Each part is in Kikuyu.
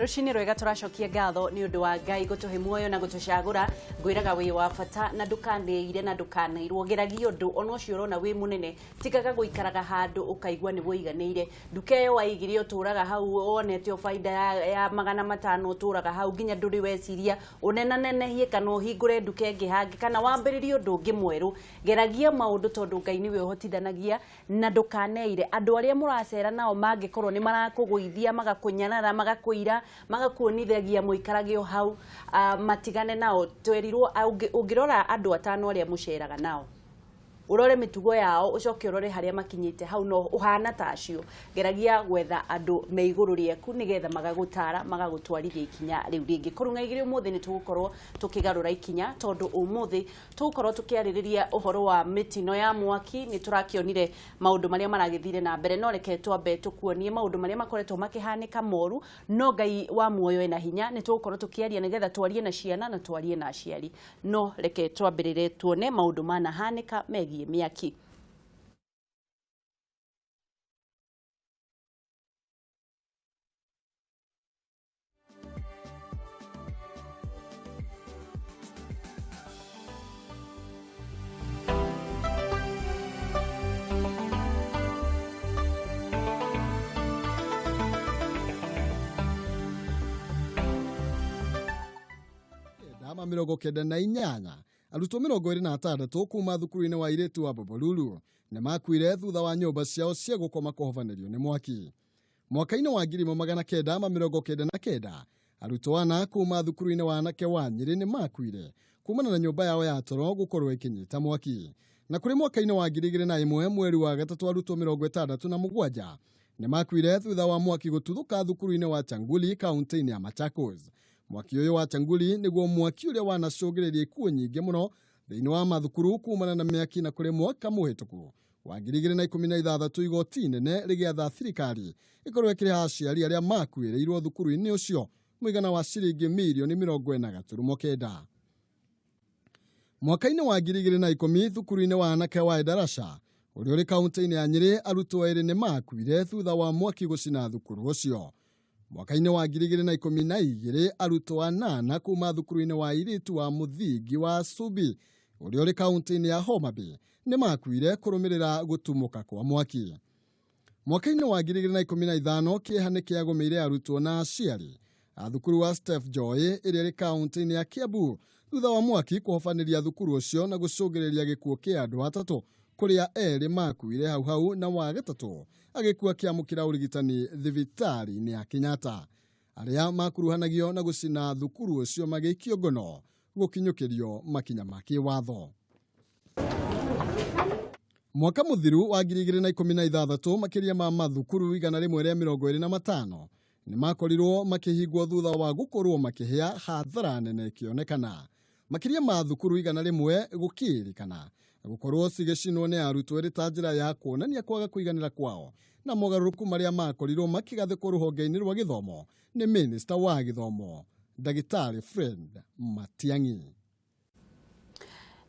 Rũcinĩ rwega, tũracokia ngatho nĩ ũndũ wa Ngai gũtũhe muoyo na gũtũcagũra. Ngwĩraga wĩ wa bata na ndũkanĩire na ndũkanairwo. Geragia ũndũ ona ũcio ũrona wĩ mũnene, tigaga gũikaraga handũ ũkaigua nĩ wũiganĩire. Nduka ĩyo waigire ũtũraga hau wonete o baida ya 500, ũtũraga hau nginya ndũrĩ weciria ũnenanenehie kana ũhingũre nduka ĩngĩ hangĩ kana wambĩrĩrie ũndũ ũngĩ mwerũ. Geragia maũndũ tondũ Ngai nĩwe ũhotithanagia na ndũkaneire. Andũ arĩa mũracera nao mangĩkorwo nĩ marakũgũithia, magakũnyarara, magakũira, magakuonithagia mũikarage o hau, matigane nao. Twerirwo ũngĩrora andũ atano arĩa mũceraga nao, ũrore mĩtugo yao, ũcoke ũrore harĩa makinyĩte hau, no ũhana ta acio. Geragia gwetha andũ me igũrũ rĩaku nĩgetha magagũtara, magagũtwarithia ikinya rĩu rĩngĩ. Kũrung'a igĩrĩ ũmũthĩ nĩ tũgũkorwo tũkĩgarũra ikinya, tondũ ũmũthĩ tũgũkorwo tũkĩarĩrĩria ũhoro wa mĩtino ya mwaki. Nĩ tũrakĩonire maũndũ marĩa maragĩthire na mbere, no reke twambe tũkuonie maũndũ marĩa makoretwo makĩhanĩka moru, no Ngai wa muoyo ena hinya. Nĩ tũgũkorwo tũkĩaria nĩgetha twarie na ciana na twarie na aciari, no reke twambĩrĩre tuone maũndũ manahanĩka megiĩ mĩaki. Ndama 98, arutwo 26 kuma thukuru-inĩ wa airĩtu wa Bombolulu nĩ makuire thutha wa nyũmba ciao cia gũkoma kũhobanĩrio nĩ mwaki. Mwaka-inĩ wa 1999, arutwo ana kuma thukuru-inĩ wa anake wa Nyĩrĩ nĩ makuire kumana na nyũmba yao ya toro gũkorwo ĩkĩnyita mwaki. Na kũrĩ mwaka-inĩ wa 2001 mweri wa gatatũ, arutwo 67 nĩ makuire thutha wa mwaki gũtuthũka thukuru-inĩ wa Changuli kaunti-inĩ ya Machakos. Mwaki ũyũ wa Changuli nĩguo mwaki ũrĩa wanacũngĩrĩria ikuũ nyingĩ mũno thĩinĩ wa mathukuru kumana na mĩaki. Na kũrĩ mwaka mũhĩtũku wa 2016, igoti inene rĩgĩatha thirikari ĩkorwo ĩkĩrĩha aciari arĩa makuĩrĩirwo thukuru-inĩ ũcio mũigana wa ciringi mirioni 40.9. Mwaka-inĩ wa 2010, thukuru-inĩ wa anake wa Endarasha ũrĩa ũrĩ kaunti-inĩ ya Nyĩrĩ, arutwo erĩ nĩ makuire thutha wa mwaki gũcina thukuru ũcio. Mwaka-inĩ wa 2012, arutwo anana kuma thukuru-inĩ wa airĩtu wa mũthingi wa Subi ũrĩa ũrĩ kaunti-inĩ ya Homa Bay nĩ makuire kũrũmĩrĩra gũtumũka kwa mwaki. Mwaka-inĩ wa 2015, kĩeha nĩ kĩagũmĩire arutwo na aciari a thukuru wa Steph Joy ĩrĩa ĩrĩ kaunti-inĩ ya Kiambu thutha wa mwaki kũhobanĩria thukuru ũcio na gũcũngĩrĩria gĩkuũ kĩa andũ atatũ, kũrĩa erĩ makuire hau hau na wa gatatũ agĩkua kĩamũkĩra ũrigitani thibitarĩ-inĩ ya Kenyatta. Arĩa makuruhanagio na gũcina thukuru ũcio magĩikio ngono gũkinyũkĩrio makinya ma kĩwatho. Mwaka mũthiru wa 2016, makĩria ma mathukuru 125 nĩ makorirwo makĩhingwo thutha wa gũkorwo makĩhĩa, hathara nene ĩkĩonekana. Makĩria ma thukuru 100 gũkĩrĩkana gũkorwo cigĩcinwo nĩ arutwo ĩrĩ ta njĩra ya kuonania kwaga kũiganĩra kwao na mogarũrũku marĩa makorirwo makĩgathĩkwo rũhonge-inĩ rwa gĩthomo nĩ minista wa gĩthomo, Ndagĩtarĩ Fred Matiang'i.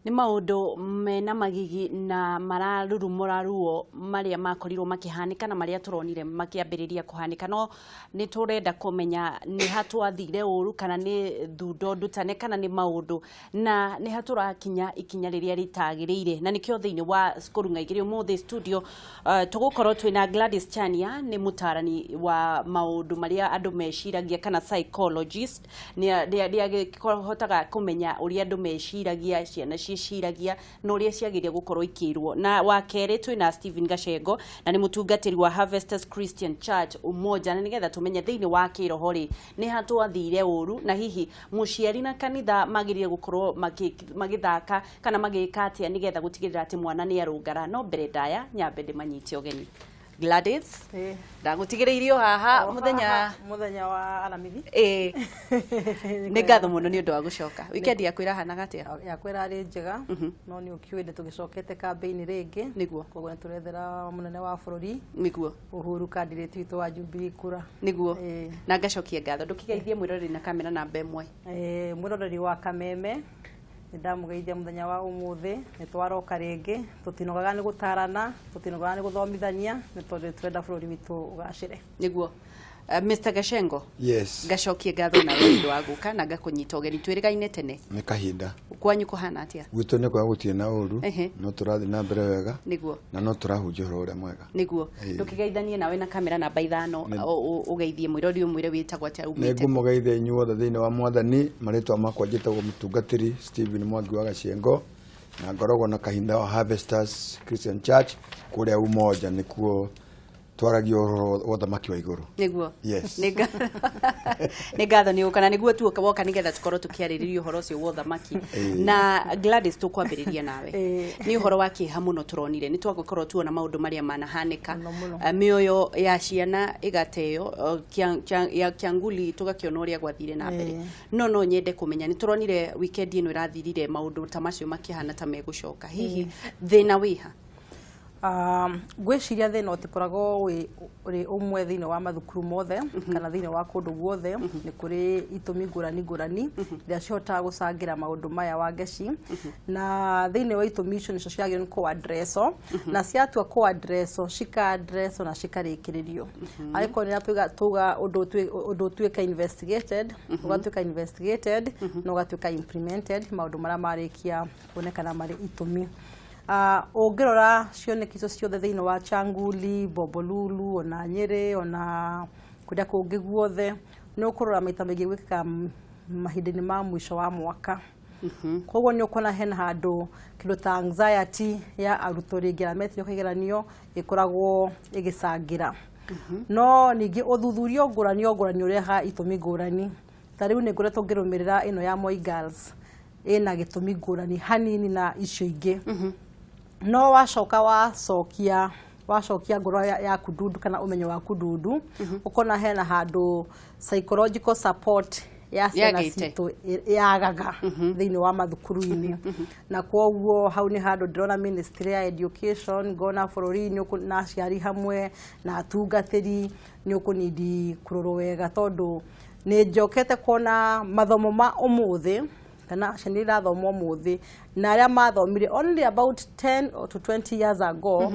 Nĩ maũndũ mena magigi na mararurumũra ruo marĩa makorirwo makĩhanĩka na marĩa tũronire makĩambĩrĩria kũhanĩka, no nĩ tũrenda kũmenya nĩ ha twathire ũru, kana nĩ thundo ndutane, kana nĩ maũndũ, na nĩ ha tũrakinya ikinya rĩrĩa rĩtagĩrĩire. Na nĩkĩo thĩinĩ wa kũrung'a igĩrĩ ũmũthĩ studio tũgũkorwo twĩna Gladys Chania, nĩ mũtarani wa maũndũ marĩa andũ meciragia kana psychologist, nĩ agĩhotaga kũmenya ũrĩa andũ meciragia, ciana ciĩciragia na ũrĩa ciagĩrĩire gũkorwo ikĩrwo. Na wa kerĩ twĩna Stephen Gacengo, na nĩ mũtungatĩri wa Harvesters Christian Church Umoja, na nĩgetha tũmenye thĩinĩ wa kĩroho rĩ, nĩ ha twathire ũru, na hihi mũciari na kanitha magĩrĩire gũkorwo magĩthaka kana magĩka atĩa nĩgetha gũtigĩrĩra atĩ mwana nĩ arũngara. No mbere ndaya nyambe ndĩmanyite ũgeni. Gladys, ndagũtigĩrĩirio haha mũthenya haha, mũthenya wa Aramithi. Ĩĩ, nĩ ngatho mũno nĩ ũndũ wa gũcoka. Weekend yaku ĩrahanaga atĩa? Yakwa ĩrarĩ njega, no nĩ ũkiũĩ nĩ tũgĩcokete kambĩini rĩngĩ. Koguo nĩ tũrethera mũnene wa bũrũri Uhuru, candidate witũ wa Jubilee, kura. Na ngacokia ngatho. Ndũkĩgeithie mwĩroreri na kamera namba 1. Mwĩroreri wa Kameme, nĩ ndamũgeithia mũthenya wa ũmũthĩ. Nĩ twaroka rĩngĩ, tũtinogaga nĩ gũtarana, tũtinogaga nĩ gũthomithania, nĩ tondũ tũrenda bũrũri witũ ũgacĩre. Nĩguo. Mr Gachengo. Yes. Ngacokie ngatho nawe nĩ ũndũ wa gũka na ngakũnyita ũgeni. Twĩrĩgaine tene. Nĩ kahinda. Kwanyu kũhana atĩa? Gwitũ nĩ kwaga gũtirĩ na ũru. No tũrathiĩ na mbere wega. Nĩguo. Na no tũrahunjia ũhoro ũrĩa mwega. Nĩguo. Ndũkĩgeithanie nawe na kamera namba 5, ũgeithie mwĩrori, ũmwĩre wĩtagwo atĩa, umĩte. Nĩngũmũgeithia inyuothe thĩinĩ wa Mwathani. Marĩtwa makwa njĩtagwo mũtungatĩri Stephen Mwangi wa Gaciengo, na ngoragwo na kahinda wa Harvesters Christian Church kũrĩa Umoja, nĩkuo twaragia ũhoro wa ũthamaki wa igũrũ. Nĩguo. Yes. Nĩ ngatho nĩ gũka, na nĩguo tu woka nĩgetha tũkorwo tũkĩarĩrĩria ũhoro ũcio wa ũthamaki. Na Gladys, tũkwambĩrĩria nawe. Nĩ ũhoro wa kĩeha mũno tũronire, nĩ twagũkorwo tuona maũndũ marĩa manahanĩka. Mũno, mũno. Mĩoyo ya ciana ĩgateo, ya Kyanguli, tũgakĩona ũrĩa gwathire na mbere. No nyende kũmenya, nĩ tũronire weekend ĩno ĩrathirire maũndũ ta macio makĩhana ta megũcoka, hihi thĩna wĩha? Ngwĩciria thĩna ũtikoragwo wĩ ũrĩ ũmwe thĩinĩ wa mathukuru mothe kana thĩinĩ wa kũndũ guothe. Nĩ kũrĩ itũmi ngũrani ngũrani iria cihotaga gũcangĩra maũndũ maya wa ngeci, na thĩinĩ wa itũmi icio nĩcio ciagĩrĩirwo nĩ kũ-addresswo, na ciatua kũ-addresswo, cika-addresswo na cikarĩkĩrĩrio. Angĩkorwo nĩ tuga ũndũ ũtuĩke investigated, ũgatuĩka investigated na ũgatuĩka implemented, maũndũ marĩa marĩkia kuonekana marĩ itũmi. Ũngĩrora cioneki icio ciothe thĩinĩ wa Changuli, Bombolulu, ona Nyĩrĩ, ona kũrĩa kũngĩ guothe, nĩ ũkũrora maita maingĩ gwĩkĩkaga mahinda-inĩ ma mũico wa mwaka. Koguo nĩ ũkuona hena handũ kĩndũ ta anxiety ya arutwo rĩngĩ arĩa metirio kĩgeranio ĩkoragwo ĩgĩcangĩra. No ningĩ ũthuthuria ngũrani o ngũrani ũrehaga itũmi ngũrani. Ta rĩu nĩ ngoretwo ngĩrũmĩrĩra ĩno ya Moi Girls, ĩna gĩtũmi ngũrani hanini na icio ingĩ. No wacoka wacokia ngoro yaku ndundu kana ũmenyo waku ndundu, ũkona hena handũ psychological support ya ciana Yagĩte. citũ yagaga thĩinĩ wa mathukuru-inĩ. Na kwoguo hau nĩ handũ ndĩrona Ministry ya Education, ngona bũrũri na aciari hamwe na atungatĩri nĩ ũkũnindi kũrorwo wega, tondũ nĩ njokete kuona mathomo ma ũmũthĩ kana ciana iria irathoma ũmũthĩ na arĩa mathomire only about 10 or to 20 years ago,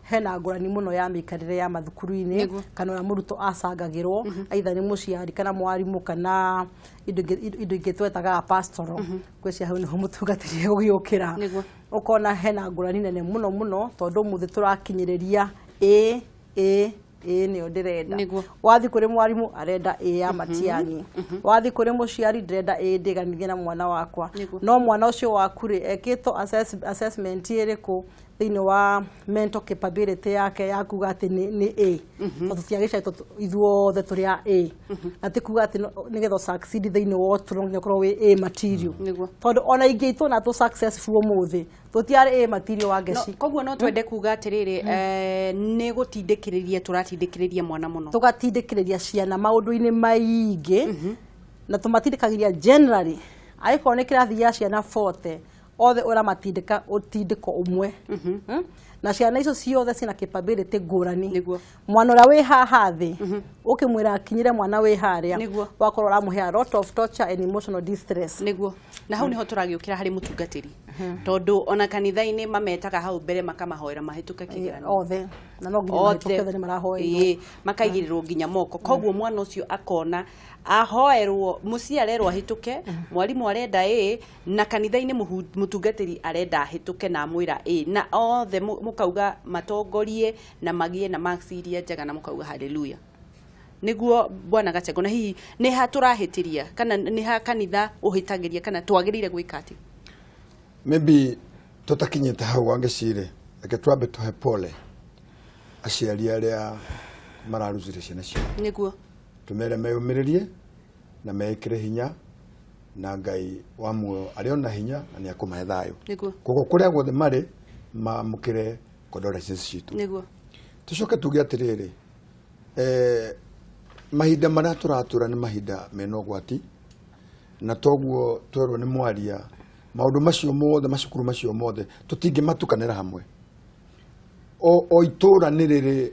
hena ngũrani mũno ya mĩikarĩre ya mathukuru-inĩ kana ũrĩa mũrutwo acangagĩrwo, either nĩ mũciari kana mwarimũ kana indo ingĩ twetaga pastoral. Ngwĩciria hau nĩho mũtungatĩri egũgĩũkĩra. Ũkona hena ngũrani nene mũno mũno, tondũ ũmũthĩ tũrakinyĩrĩria ĩ ĩ ĩ nĩyo ndĩrenda. Wathiĩ kũrĩ mwarimũ arenda ĩ ya Matiang'i, wathiĩ kũrĩ mũciari ndĩrenda ĩ ndĩganithie na mwana wakwa. No mwana ũcio waku rĩ, ekĩtwo assessment ĩrĩkũ thĩinĩ wa mental capability yake ya kuga atĩ nĩ A? Tondũ tũtiagĩciarĩtwo ithuothe tũrĩ a A, na ti kuga atĩ nĩgetha ũsucceed thĩinĩ wa ũtũũro no nginya ũkorwo wĩ A material. Tondũ ona ingĩ itũ tũ successful ũmũthĩ tũtiarĩ A material wa No, ngeci. Koguo no twende kuga atĩrĩrĩ, nĩ gũtindĩkĩrĩria tũratindĩkĩrĩria mwana mũno. Tũgatindĩkĩrĩria ciana maũndũ-inĩ maingĩ, na tũmatindĩkagĩria generally. Angĩkorwo nĩ kĩrathi gĩa ciana 40, othe ũramatindĩka ũtindĩko ũmwe. Na ciana icio ciothe ciina capability ngũrani. Mwana ũrĩa wĩ haha thĩ ũkĩmwĩra akinyĩre mwana wĩ harĩa, wakorwo ũramũhe a lot of torture and emotional distress. Nĩguo, na hau nĩho tũragĩũkĩra harĩ mũtungatĩri, tondũ ona kanitha-inĩ mametaga hau mbere makamahoera mahĩtũke kĩgeranio. Othe, na no nginya mahĩtũke, othe nĩ marahoeirwo. Ĩĩ, makaigĩrĩrwo nginya moko. Koguo mwana ũcio akona ahoerwo, mũciĩ arerwo ahĩtũke, mwarimũ arenda ĩ, na kanitha-inĩ mũtungatĩri arenda ahĩtũke na amwĩra ĩ, na othe mũkauga matongorie na magĩe na marks iria njega, na mũkauga haleluya. Nĩguo bwana Gachengo, na hihi nĩ ha tũrahĩtĩria kana nĩ ha kanitha ũhĩtagĩria kana twagĩrĩire gwĩka atĩa? Maybe tũtakinyĩte hau wangecire, reke twambe tũhe pole aciari arĩa mararutire ciana ciao. Tũmere meyũmĩrĩrie na meĩkĩre hinya, na Ngai wa muoyo arĩ ona hinya na nĩ akũmahe thayũ. Koguo kũrĩa guothe marĩ mamũkĩre condolences citũ. Tũcoke tuge atĩrĩrĩ, mahinda marĩa tũratũra nĩ mahinda mena ũgwati, na toguo twerwo nĩ mwaria maũndũ macio mothe, macukuru macio mothe tũtingĩmatukanĩra hamwe. O itũra nĩ rĩrĩ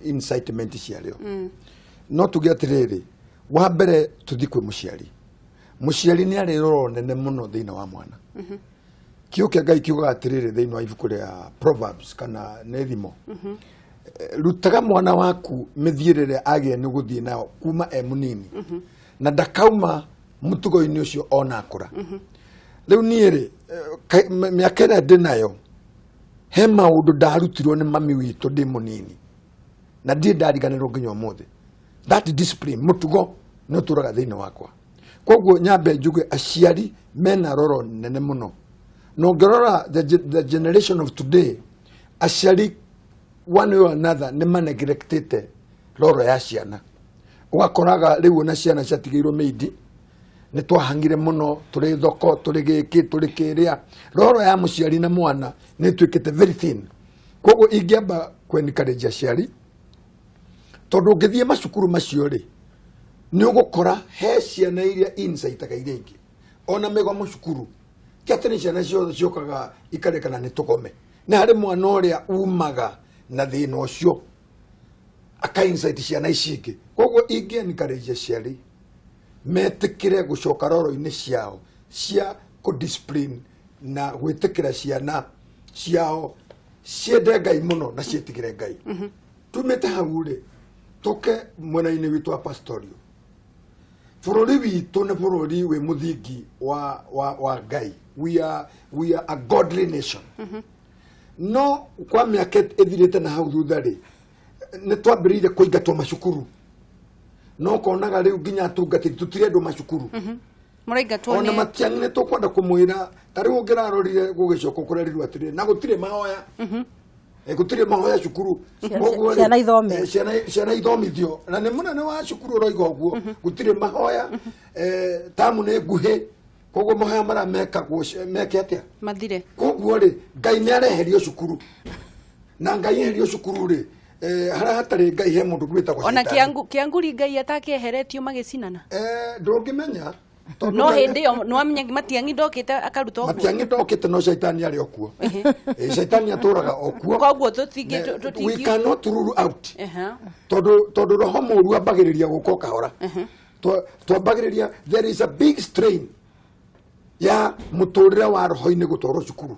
incitement ciarĩo. No tuge atĩrĩrĩ, wa mbere tũthiĩ kwĩ mũciari. Mũciari nĩ arĩ roro nene mũno thĩinĩ wa mwana. Kiugo kĩa Ngai kiugaga atĩrĩrĩ thĩinĩ wa ibuku rĩa Proverbs kana nĩ Thimo. Rutaga mwana waku mĩthiĩre ĩrĩa agĩrĩire nĩ gũthiĩ nayo kuma e mũnini, na ndakauma mũtugo-inĩ ũcio ona akũra. Rĩu niĩ rĩ, mĩaka ĩrĩa ndĩ nayo, he maũndũ ndarutirwo nĩ mami witũ ndĩ mũnini na ndirĩ ndariganĩrwo nginya ũmũthĩ. That discipline, mũtugo, nĩ ũtũraga thĩinĩ wakwa. Koguo nyambe njuge aciari mena roro nene mũno, na ũngĩrora the generation of today, aciari one way or another nĩ maneglectĩte roro ya ciana. Ũgakoraga rĩu ona ciana ciatigĩirwo mĩindi, nĩ twahangire mũno, tũrĩ thoko, tũrĩ gĩkĩ, tũrĩ kĩrĩa. Roro ya mũciari na mwana nĩ ĩtuĩkĩte very thin. Koguo ingĩamba kũ-encourage aciari, tondũ ũngĩthiĩ macukuru macio rĩ, nĩ ũgũkora he ciana iria insightaga iria ingĩ ona mĩgomo cukuru. Ti atĩ nĩ ciana ciothe ciũkaga ikarekana nĩ tũgome. Nĩ harĩ mwana ũrĩa umaga na thĩna ũcio aka insight ciana ici ingĩ. Koguo ingĩ encourage aciari metĩkĩre gũcoka roro-inĩ ciao cia kũ-discipline na gwĩtĩkĩra ciana ciao ciende Ngai mũno na ciĩtigĩre Ngai. Tumĩte hau rĩ, tũke mwena-inĩ witũ wa pastorio. Bũrũri witũ nĩ bũrũri wĩ mũthingi wa Ngai. We are a godly nation, no kwa mĩaka ĩthirĩte na hau thutha rĩ, nĩ twambĩrĩire kũingatwo macukuru, no konaga rĩu nginya atungatĩri tũtirendwo macukuru. Mũraingatwo? Ona nĩ Matiang'i nĩ tũkwenda kũmwĩra, ta rĩu ũngĩrarorire gũgĩcoka kũrerirwo atĩrĩrĩ, na gũtirĩ mahoya. Gũtirĩ mahoya cukuru. Koguo rĩ, Ciana ithome. Ciana ithomithio, na nĩ mũnene wa cukuru ũroiga ũguo, gũtirĩ mahoya. Tamu nĩ nguhĩ, koguo mahoya marĩa mekagwo meke atĩa? Mathire. Koguo rĩ, Ngai nĩ areherio cukuru, na Ngai eherio cukuru rĩ, harĩa hatarĩ Ngai he mũndũ wĩtagwo Ona Shaitani. Kĩanguri Ngai atakĩeheretio magĩcinana. Ndũngĩmenya tondũ No hĩndĩ ĩyo nĩwamenya Matiang'i ndokĩte akaruta ũguo. Matiang'i ndokĩte, no Shaitani arĩ o kuo. Shaitani atũraga o kuo. Koguo tũtingĩ We tũtingĩ cannot rule out, tondũ roho mũru ambagĩrĩria gũka o kahora. Twambagĩrĩria, there is a big strain ya mũtũrĩre wa roho-inĩ gũtwarwo cukuru.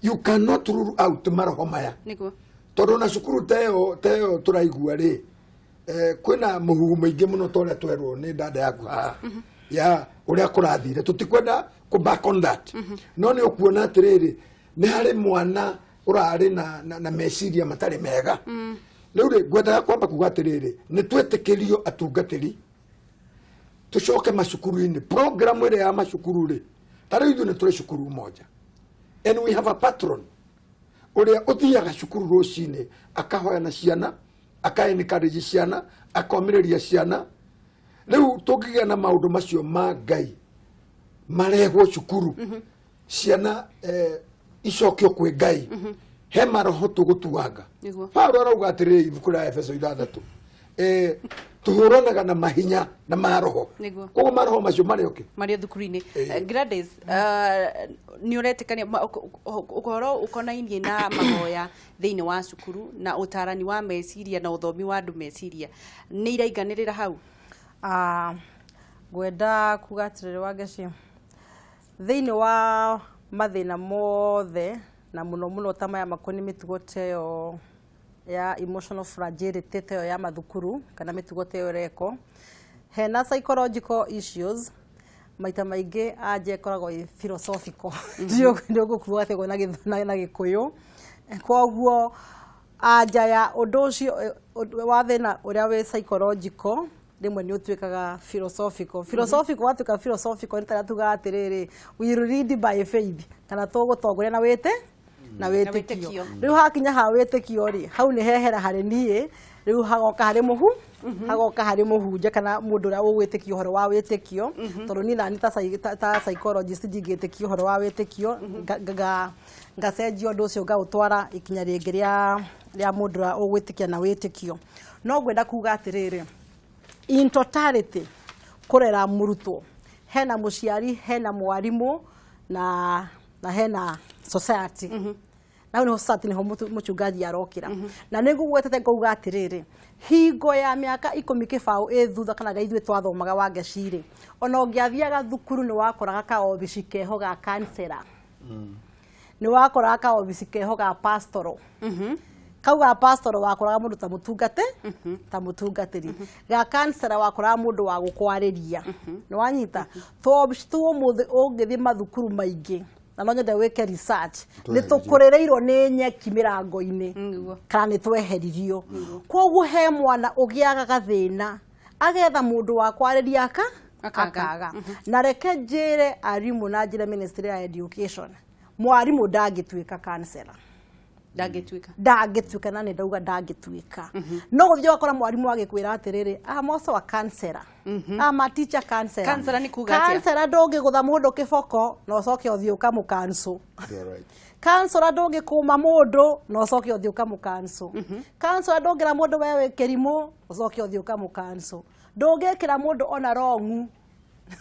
You cannot rule out maroho maya, tondũ na cukuru teyo tũraigua rĩ, kwĩna mũhuhu mũingĩ mũno, ta ũrĩa twerwo nĩ dada yaku haha ya ũrĩa kũrathire. Tũtikwenda kũ back on that, no nĩ ũkuona atĩrĩrĩ, nĩ harĩ mwana ũrarĩ na meciria matarĩ mega. Rĩu rĩ, ngwendaga kwamba kuga atĩrĩrĩ, nĩ twĩtĩkĩrio atungatĩri tũcoke macukuru-inĩ. Program ĩrĩa ya macukuru rĩ, ta rĩu ithuĩ nĩ tũrĩ cukuru moja and we have a patron ũrĩa ũthiaga cukuru rũcinĩ, akahoya na ciana, aka encourage ciana, akomĩrĩria ciana. Rĩu tũngĩgĩa na maũndũ macio ma Ngai marehwo cukuru, ciana icokio kwĩ Ngai, he maroho tũgũtuanga. Paulo arauga atĩrĩrĩ, ibuku rĩa Efeso 6, tũhũranaga na mahinya na maroho. Koguo maroho macio marĩ oke marĩ thukuru-inĩ. Gladys, nĩ ũretĩkania ũhoro ũkonainie na mahoya thĩinĩ wa cukuru na ũtarani wa meciria na ũthomi wa andũ meciria nĩ irainganĩrĩra hau? Ah, ngwenda kuga atĩrĩrĩ, Wangeci, thĩinĩ wa mathĩna mothe na mũno mũno ta maya makoniĩ mĩtugo ta ĩyo ya emotional fragility, ta ĩyo ya mathukuru kana mĩtugo ta ĩyo ĩrekwo hena psychological issues, maita maingĩ anja ĩkoragwo ĩ philosophical. Nĩ ũgũkuga atĩ na Gĩkũyũ. Koguo anja ya ũndũ ũcio, wa thĩna ũrĩa wĩ psychological, rĩmwe nĩ ũtuĩkaga philosophical. Philosophical watuĩka philosophical, nĩ tarĩa tugaga atĩrĩrĩ, we lead by faith, kana tũgũtongoria na wĩtĩkio. Wĩtĩkio. Rĩu hakinya ha wĩtĩkio rĩ, hau nĩ hehera harĩ niĩ, rĩu hagoka harĩ mũhu hagoka harĩ mũhunjia kana mũndũ ũrĩa ũgwĩtĩkia ũhoro wa wĩtĩkio, tondũ niĩ nani ta psychologist ndingĩtĩkia ũhoro wa wĩtĩkio. Ngacenjia ũndũ ũcio, ngaũtwara ikinya rĩngĩ rĩa mũndũ ũrĩa ũgwĩtĩkia na wĩtĩkio. No ngwenda kuga atĩrĩrĩ, in totality, kũrera mũrutwo, hena mũciari, hena mwarimũ na hena society. Na hau nĩho society, nĩho mũchungaji arokĩra. Na nĩ ngũgwetete ngauga atĩrĩrĩ, hingo ya mĩaka 10 kĩbaũ ĩ thutha, kana rĩrĩa ithuĩ twathomaga, Wangeci-rĩ, ona ũngĩathiaga thukuru nĩ wakoraga kaobici keho ga kansela, nĩ wakoraga kaobici keho ga pastoral. Kau ga pastor wakoraga mũndũ ta mũtungate, ta mũtungatĩri. Ga counselor wakoraga mũndũ wa gũkwarĩria. Nĩ wanyita? To ũmũthĩ ũngĩthiĩ mathukuru maingĩ, na no nyende wĩke research, nĩ tũkũrĩrĩirwo nĩ nyeki mĩrango-inĩ kana nĩ tweheririo. Koguo he mwana ũgĩaga gathĩna agetha mũndũ wa kwarĩria aka Akaga. Akaga. Na reke njĩre arimũ na njĩre ministry ya education, mwarimũ ndangĩtuĩka counselor. Ndangĩtuĩka. Ndangĩtuĩka, na nĩ ndauga ndangĩtuĩka. No gũthiĩ ũgakora mwarimũ agĩkwĩra atĩrĩrĩ, I'm also a counselor, I'm a teacher counselor. Counselor nĩ kuga atĩa? Counselor ndũngĩgũtha mũndũ kĩboko na ũcoke ũthiĩ ũkamũcancel. You're right. Counselor ndũngĩkũma mũndũ na ũcoke ũthiĩ ũkamũcancel. Counselor ndũngĩra mũndũ we wĩ kĩrimũ ũcoke ũthiĩ ũkamũcancel. Ndũngĩkĩra mũndũ ona wrong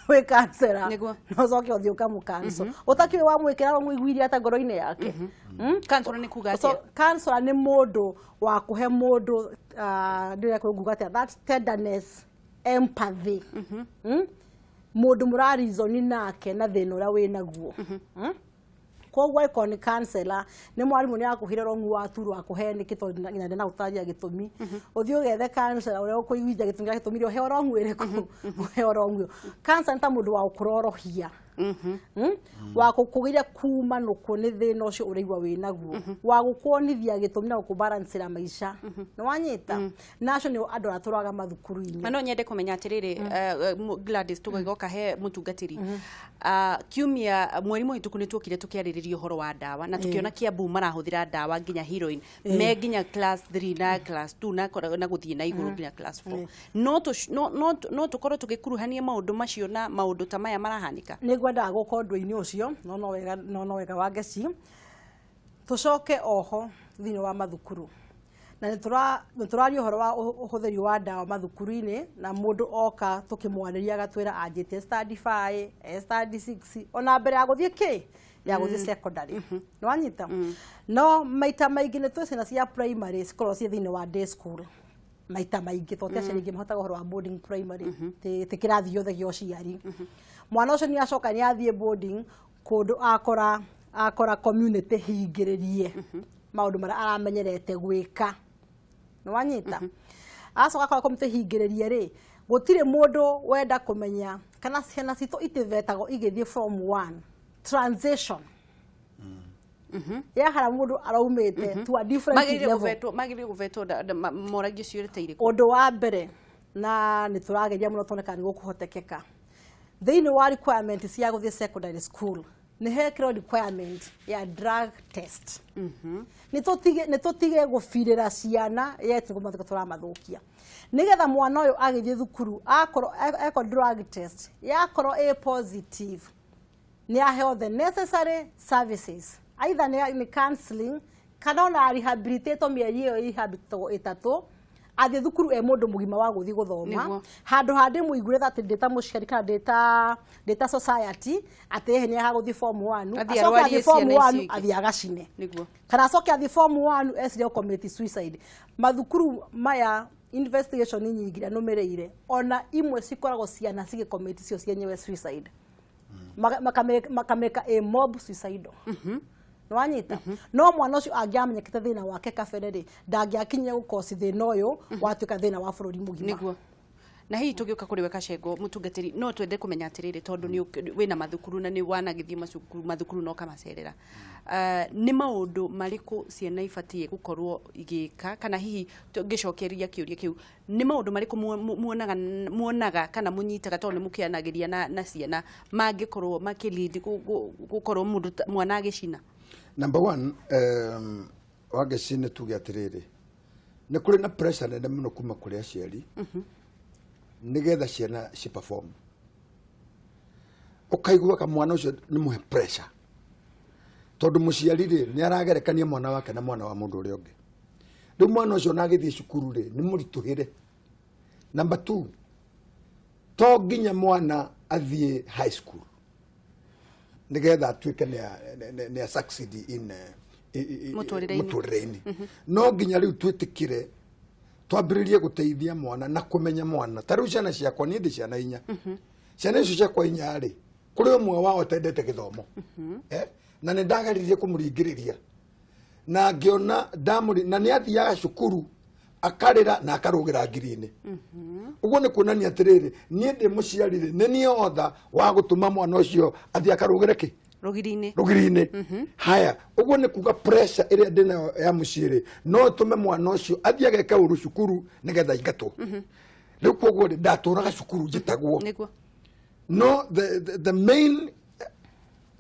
wĩ counselor na ũcoke ũthiĩ ũkamũcancel. Ũtakĩũĩ wamwĩkĩra wrong iguirie atĩa ngoro-inĩ yake. Counselor nĩ kuga So, atĩa? Counselor nĩ mũndũ wa kũhe mũndũ, ndĩrĩa nguga atĩa, that tenderness, empathy. Mũndũ mũrarizoni nake na thĩna ũrĩa wĩ naguo. Koguo angĩkorwo nĩ counselor, nĩ mwarimũ nĩ akũhire wrong, waturwo akũhe nĩkĩ, tondũ nginya ndĩnagũtarĩria gĩtũmi, ũthiĩ ũgethe counselor ũrĩa ũkũiguithia gĩtũmi kĩrĩa gĩtũmire ũheo wrong ĩrĩkũ, ũheo wrong ĩyo. Counselor nĩ ta mũndũ wa gũkũrorohia. Wa gũkũgĩria kuma nũkũ nĩ thĩna ũcio ũraigua wĩ naguo, wa gũkuonithia gĩtũmi na gũkũbalancĩra maica. Nĩ wanyita? Na acio nĩo andũ arĩa tũraga mathukuru-inĩ. Na no nyende kũmenya atĩrĩrĩ, Gladys, tũgĩgoka he mũtungatĩri. Ah, kiumia mweri mũhĩtũku nĩ tuokire tũkĩarĩrĩria ũhoro wa ndawa na tũkĩona Kiambu marahũthĩra ndawa nginya heroin me nginya class 3 na class 2 na gũthiĩ na igũrũ nginya class 4. No tũkorwo tũgĩkuruhania maũndũ macio na maũndũ ta maya marahanĩka? Nĩ ngwendaga gũka ũndũ-inĩ ũcio, no no wega Wangeci tũcoke oho thĩinĩ wa mathukuru, na nĩ tũraria ũhoro wa ũhũthĩri wa ndawa mathukuru-inĩ, na mũndũ oka tũkĩmwarĩria agatwĩra anjĩtie standard 5, e standard 6, ona mbere ya gũthiĩ kĩ ya gũthiĩ secondary. Nĩ wanyita? No maita maingĩ nĩ twĩ ciana cia primary cikoragwo ciĩ thĩinĩ wa day school maita maingĩ, tondũ ti aciari aingĩ mahotaga ũhoro wa boarding primary, ti kĩrathi gĩothe gĩa ũciari. Mwana ũcio nĩ acoka nĩ athiĩ boarding kũndũ akora community hingĩrĩrie maũndũ marĩa aramenyerete gwĩka. Nĩ wanyita? Acoka akora community hingĩrĩrie rĩ, gũtirĩ mũndũ wenda kũmenya kana ciana citũ itivetagwo igĩthiĩ form 1 transition ya harĩa mũndũ araumĩte to a different Magĩrĩire level. Magĩrĩire gũvetwo moragio ciũria ta irĩkũ? Ũndũ wa mbere, na nĩ tũrageria mũno tuone kana nĩ gũkũhotekeka, thĩinĩ wa requirement cia gũthiĩ secondary school nĩ hekĩrwo requirement ya drug test. Nĩ tũtige gũbirĩra ciana yet nĩ tũramathũkia, nĩgetha mwana ũyũ agĩthiĩ thukuru akorwo eko drug test yakorwo ĩ positive, nĩ aheo the necessary services, either nĩ counseling kana ona rehabilitate mĩeri ĩyo rehabilitatwo 3, athiĩ thukuru e mũndũ mũgima wa gũthiĩ gũthoma. Handũ ha ndĩmũiguĩre atĩ ndĩ ta mũciari kana ndĩ ta society atĩ ĩhĩ nĩ agũthiĩ form 1, Athiĩ acoke arwarie athiĩ form ciana 1, icio ingĩ. athiĩ agacine, kana acoke athiĩ form 1 ecirie gũ-commit suicide. Mathukuru maya investigation nyingĩ iria nũmĩrĩire, ona imwe cikoragwo ciana cigĩ-commit cio cienyewe suicide. Makamĩka a mob suicidal. Nĩwanyita? No mwana ũcio angĩamenyekete thĩna wake kabere rĩ, ndangĩakinyire gũkoci thĩna ũyũ watuĩka thĩna wa bũrũri mũgima. Nĩguo. Na hihi tũgĩũka kũrĩ we Kacengo mũtungatĩri, no twende kũmenya atĩrĩrĩ, tondũ nĩ wĩna mathukuru na nĩ wanagĩthiĩ mathukuru na ũkamacerera, nĩ maũndũ marĩkũ ciana ibatiĩ gũkorwo igĩka, kana hihi ngĩcokeria kĩũria kĩu, nĩ maũndũ marĩkũ muonaga kana mũnyitaga, tondũ nĩ mũkĩanagĩria na ciana, mangĩkorwo makĩlead gũkorwo mũndũ mwana agĩcina? Number one, Wangeci, nĩ tuge atĩrĩrĩ, nĩ kũrĩ na pressure nene mũno kuma kũrĩ aciari nĩgetha ciana ci perform. Ũkaiguaga mwana ũcio nĩ mũhe pressure, tondũ mũciari rĩ nĩ aragerekania mwana wake na mwana wa mũndũ ũrĩa ũngĩ. Rĩu mwana ũcio ona agĩthiĩ cukuru rĩ, nĩ mũritũhĩre. Number two, to nginya mwana athiĩ high school nigetha atuĩke nĩ a succeed in Mũtũrĩre-inĩ. Mũtũrĩre-inĩ. No nginya rĩu twĩtĩkĩre twambĩrĩrie gũteithia mwana na kũmenya mwana. Ta rĩu ciana ciakwa, niĩ ndĩ ciana 4. Ciana icio ciakwa 4 rĩ, kũrĩ ũmwe wao ũtendete gĩthomo, eh? Na nĩ ndageririe kũmũringĩrĩria. Na ngĩona ndamũri na nĩ athiaga cukuru akarĩra na akarũgĩra ngiri-inĩ. Ũguo nĩ kuonania atĩrĩrĩ, niĩ ndĩ mũciari rĩ, nĩ niĩ otha wa gũtũma mwana ũcio athiĩ akarũgĩre kĩ? Rũgiri-inĩ. Rũgiri-inĩ. Haya, ũguo nĩ kuga pressure ĩrĩa ndĩnayo ya mũciĩ rĩ, no ĩtũme mwana ũcio athiĩ ageke ũru cukuru nĩgetha aingatwo. Rĩu koguo rĩ, ndatũraga cukuru njĩtagwo. Nĩguo. No the main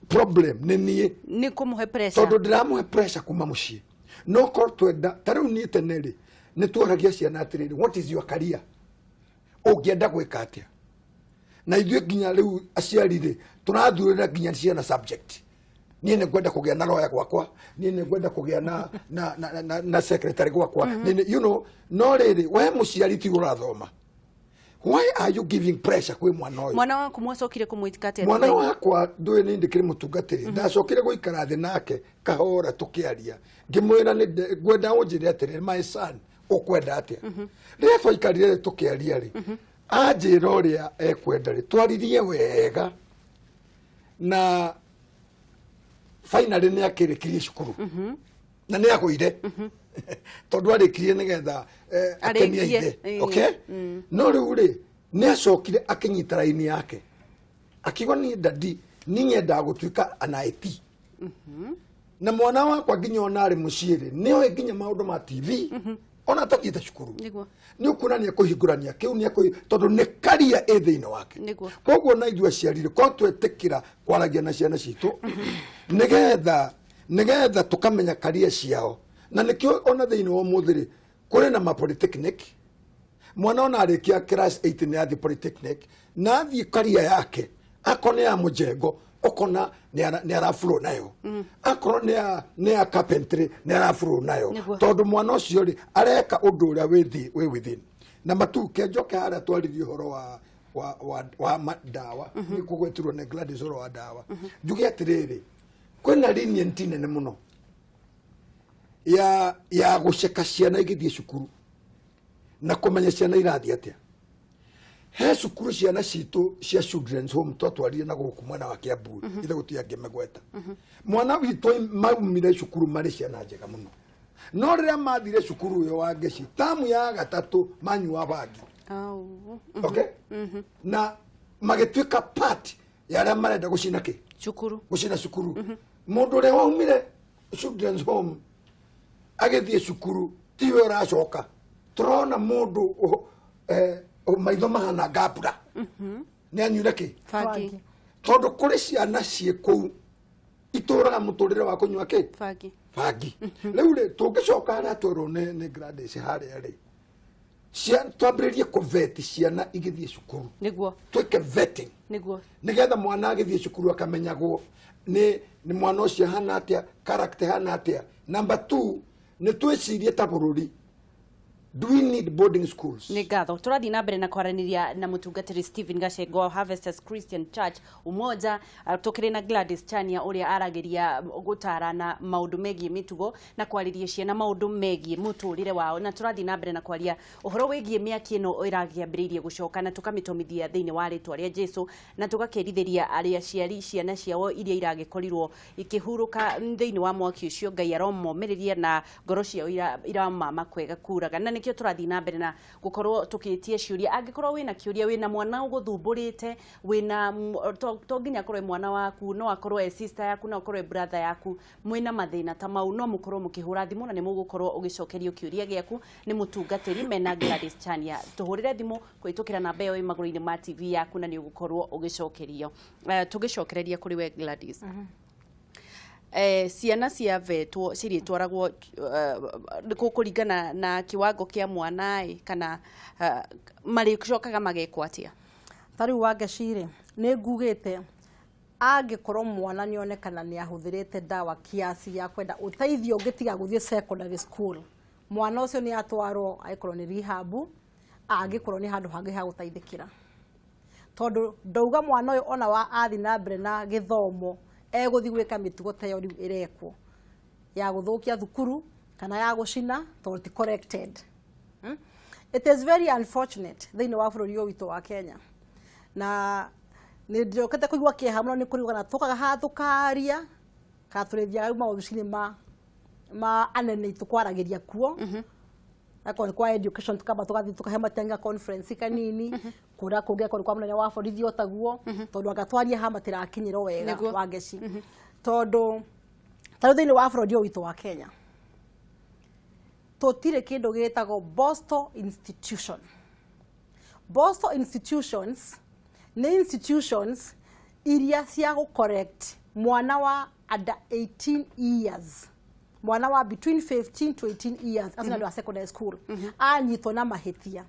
problem nĩ niĩ. Nĩ kũmũhe pressure. Tondũ ndĩramũhe pressure kuma mũciĩ. No korwo twenda, ta rĩu niĩ tene rĩ, nĩ twaragia ciana atĩrĩrĩ, what is your career? Ũngĩenda gwĩka atĩa? Na ithuĩ nginya rĩu aciari rĩ, tũrathurĩra nginya ciana subject. Niĩ nĩ ngwenda kũgĩa na lawyer gwakwa, niĩ nĩ ngwenda kũgĩa na secretary gwakwa. You know, no rĩrĩ, we mũciari tiwe ũrathoma. Why are you giving pressure kwĩ mwana ũyũ? Mwana waku mwacokire kũmwĩtika atĩa? Mwana wakwa ndũĩ nĩ ndĩkĩrĩ mũtungatĩri. Ndacokire gũikara thĩ nake kahora tũkĩaria, ngĩmwĩra nĩ ngwenda ũnjĩre atĩrĩrĩ, my son, ũkwenda atĩa? Rĩrĩa twaikarire tũkĩaria rĩ, anjĩra ũrĩa ekwenda rĩ, twaririe wega na finally nĩ akĩrĩkirie cukuru na nĩ agũire tondũ arĩkirie nĩgetha akenie Arĩkie, ithe. Ĩĩ. Okay, no rĩu rĩ, nĩ acokire akĩnyita raini yake, akiuga niĩ daddy niĩ nyendaga gũtuĩka an IT. Na mwana wakwa nginya ona arĩ mũciĩ rĩ, nĩ oĩ nginya maũndũ ma TV ona atathiĩte cukuru. Nĩ ũkuona nĩ ekũhingũrania kĩu nĩ ekũhi tondũ nĩ karia ĩ thĩinĩ wake. Koguo na ithuĩ aciari rĩ, korwo twetĩkĩra kwaragia na ciana citũ nĩgetha tũkamenya karia ciao, na nĩkĩo ona thĩinĩ wa ũmũthĩ rĩ, kũrĩ na ma polytechnic. Mwana ona arĩkia class 8 nĩ athiĩ polytechnic na athiĩ karia yake, akorwo nĩ ya mũjengo ũkona nĩ araflow nayo, akorwo nĩ ya carpentry nĩ araflow nayo. Tondũ mwana ũcio rĩ, areka ũndũ ũrĩa wĩ within. Na matu kenjoke harĩa twaririe ũhoro wa ndawa, nĩ kũgwetirwo nĩ Gladys ũhoro wa ndawa. Njuge atĩrĩrĩ, kwĩna lenient nene mũno ya gũceka ciana igĩthiĩ cukuru na kũmenya ciana irathiĩ atĩa. He cukuru ciana citũ cia children's home twatwarire na gũkũ mwena wa Kiambu, ithe gũtirĩ angĩ megweta. Mwana witũ maumire cukuru marĩ ciana njega mũno, no rĩrĩa mathire cukuru ũyũ wa Ngeci tamu ya gatatũ manyua bangi. Okay, na magĩtuĩka part ya arĩa marenda gũcina kĩ? Cukuru. Gũcina cukuru. Mũndũ ũrĩa waumire children's home agĩthiĩ cukuru tiwe ũracoka. Tũrona mũndũ maitho mahana ngambura nĩ anyuire kĩ? Bangi. Tondũ kũrĩ ciana ciĩ kũu itũraga mũtũrĩre wa kũnyua kĩ? Bangi. Bangi. Rĩu rĩ, tũngĩcoka harĩa twerwo nĩ Gladys harĩa rĩ, twambĩrĩrie kũveti ciana igĩthiĩ cukuru. Twĩke vetting. Nĩgetha mwana agĩthiĩ cukuru akamenyagwo nĩ mwana ũcio ahana atĩa, character hana atĩa. Number 2, nĩ twĩcirie ta bũrũri, do we need boarding schools? Nĩ ngatho. Tũrathiĩ na mbere na kwaranĩria na mũtungatĩri Stephen Gachengo wa Harvesters Christian Church Umoja. Tũkĩrĩ na Gladys Chania ũrĩa aragĩria gũtarana maũndũ megiĩ mĩtugo na kwarĩria ciana maũndũ megiĩ mũtũrĩre wao, na tũrathiĩ na mbere na kwaria ũhoro wĩgiĩ mĩaki ĩno ĩrakĩambĩrĩirie gũcoka, na tũkamĩtomithia thĩinĩ wa rĩtwa rĩa Jesu, na tũgakĩrithĩria arĩa aciari ciana ciao iria iragĩkorirwo ikĩhurũka thĩinĩ wa mwaki ũcio. Ngai aromomĩrĩria na ngoro ciao iramama kwega kuraga, na nĩkĩo tũrathiĩ na mbere na gũkorwo tũkĩtie ciũria. Angĩkorwo wĩna kĩũria, wĩna mwana ũgũthumbũrĩte, wĩna to nginya akorwo e mwana waku, no akorwo e sister yaku, no akorwo e brother yaku, mwĩna mathĩna ta mau, no mũkorwo mũkĩhũra thimũ na nĩ mũgũkorwo ũgĩcokerio kĩũria gĩaku nĩ mũtungatĩri mena Gladys Chania. Tũhũrĩre thimũ kũhĩtũkĩra namba ĩyo ĩ magũrũ-inĩ ma TV yaku na nĩ ũgũkorwo ũgĩcokerio. Tũgĩcokereria kũrĩ we Gladys, ciana cia vetwo cirĩtwaragwo kũringana na kiwango kĩa mwana ĩ, kana marĩcokaga magekwo atĩa? Ta rĩu Wangeci rĩ, nĩ ngugĩte angĩkorwo mwana nĩ onekana nĩ ahũthĩrĩte ndawa kiasi ya kwenda ũteithio ũngĩ tiga gũthiĩ secondary school, mwana ũcio nĩ atwarwo, angĩkorwo nĩ rehab, angĩkorwo nĩ handũ hangĩ ha gũteithĩkĩra, tondũ ndauga mwana ũyũ ona wa athiĩ na mbere na gĩthomo egũthiĩ gwĩka mĩtugo ta ĩyo rĩu ĩrekwo ya gũthũkia thukuru kana ya gũcina, tondũ ti corrected. It is very unfortunate thĩinĩ wa bũrũri ũyũ witũ wa Kenya, na nĩ ndĩrokete kũigua kĩeha mũno nĩ kũrigwo kana tũkaga haha tũkaria kana tũrĩthiaga rĩu maobici-inĩ ma ma anene itũ kwaragĩria kuo. Akorwo nĩ kwa education tukamba tugathiĩ tukahe Matiang'i conference kanini, kũrĩa kũngĩ akorwo nĩ kwa mũnene wa borithi o taguo, tondũ anga twarie haha matirakinyĩrwo wega. Wangeci, tondũ ta rĩu thĩinĩ wa bũrũri ũyũ witũ wa Kenya tũtirĩ kĩndũ gĩtagwo Boston institution. Boston institutions nĩ institutions iria cia gũ correct mwana wa under 18 years, mwana wa between 15 to 18 years, acio nĩ wa secondary school, anyitwo na mahĩtia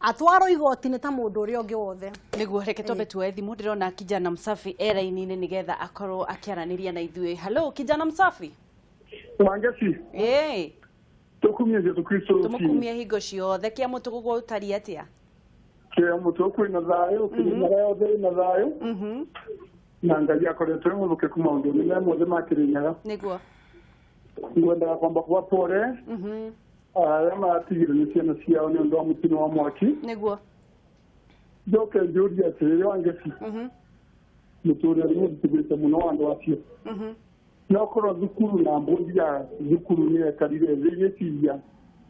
atwarwo igoti-inĩ ta mũndũ ũrĩa ũngĩ wothe. Nĩguo, reke twambe tuoe thimũ. Ndĩrona Kijana Msafi e raini-inĩ nĩgetha akorwo akĩaranĩria na ithuĩ. Hello, Kijana Msafi. Wangeci. Ĩĩ. Tũkumie Jesũ Kristo. Tũmũkumie hingo ciothe. Kĩa mũtũ gũtariĩ atĩa? Kĩa mũtũ kwĩna thayũ, Kĩrĩnyaga yothe ĩna thayũ, na Ngai akoretwo e mũthũkeku maũndũ-inĩ me mothe ma Kĩrĩnyaga. Ngwendaga kwamba kuba pore arĩa maratigirwo nĩ ciana ciao nĩ ũndũ wa mũtino wa mwaki. Njoke njũrie atĩrĩrĩ, Wangeci, mũtũrĩre nĩ mũthitũrĩte mũno wa andũ acio, no korwo thukuru na mbũndi ya thukuru nĩ yekarire thĩ ĩgĩciria